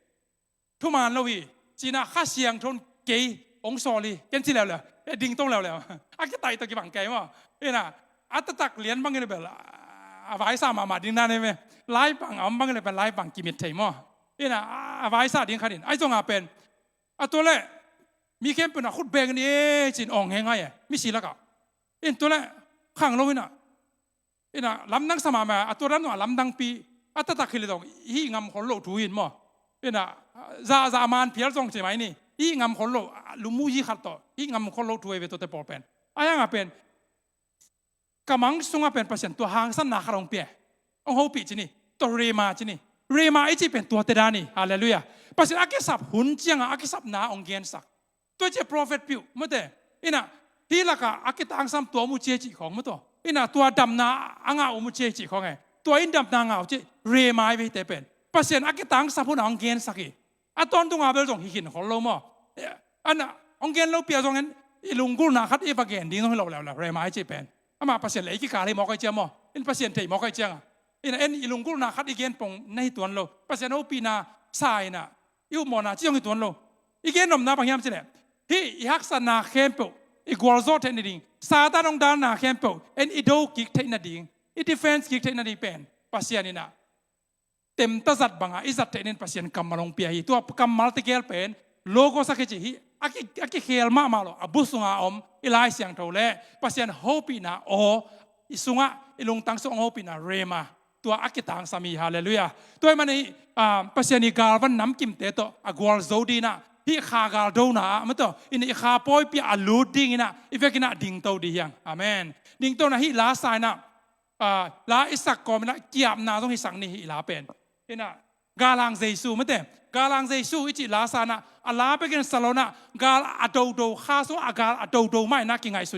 thuman lo hi cinah Kha Siangtho in kei hong sawl hi ken ci leuleu, e dingto leuleu. A kitaih tawh kibang kei maw. Inah a taktak lian bangin bel a vaisa mahmah ding dan hi ve. Laibang a om bangin bel laibang kimit thei maw. Inah a vaisa ding khatin ahi zonga pen a tua le mi khempeuh inah khut bengin e cin awng hengai e misi lakah. In tua le khang lo inah, inah lamdang sa mahmah a tua dan zong a lamdangpi. A taktak hi le zong hih ngam khol loh thu hin maw. Inah zahzah man phial zong ci mai ni, hih ngam khol loh, lumuyi khat tawh hih ngam khol loh thu hi ve tuate pawl pen. A yanga pen ka mang sungah pen Pasian tua hangsanna khat hong pia, hong hopih ci ni. Tua rhema ci ni. Rhema i cih pen tuate dan hi. Halleluiah. Pasian a kisap hun cianga a kisapna hong gensak. Tua cia prophet piuh mawte. Inah hih lakah a kitangsam tua om uh cia cih khawng mawtaw. Inah tua damna a ngah om uh cia cih khawng e. Tua in damna ngah uh cih rhema i veite pen Pasian a kitangsap hunah hong gensak hi. A tawntunga bel zong hi khin khol lo maw. Anah hong gen lo pia zongin i lunggulhna khat i va gen ding zong hi lo leuleu rhema i cih pen. Amah Pasian le i kikal hi mawk ahi cia maw. In Pasian thei mawk ahi cianga inah en i lunggulhna khat i gen pong na hi tuan lo. Pasian hopihna sa inah i upmawhna ci zong hi tuan lo. I gen nopna bang hiam cileh hih i haksatna khempeuh i gualzawh theih nading, Satan hong dalna khempeuh en i do kik theih nading, i defense kik theih nading pen Pasian inah temta zat banga i zat theih nin Pasian kammal hong pia hi. Tua kammal tegel pen Logos a kici hi. A ki, a kikhel mahmah lo a bu sunga om i Lai Siangtho le Pasian hopihna aw i sungah i lungtang sungah hong hopihna rhema. Tua a kitangsam hi. Halleluiah. Tua i man hi, ah, Pasian i galvan namkimte tawh a gualzo dinah hih kha galdona ah mawtaw inah i kha pawipi a lut dinginah i vekinah dingto dih hiang. Amen. Dingtona hih la sa inah ah, la i sak kawm inah kiapna zong hi sak ni hi i la pen. Inah galhang Jesu mawte. Galhang Jesu i cih la sa inah a la bekin sa lo inah gal a dodo kha sungah a gal a dodo mah inah kingaihsun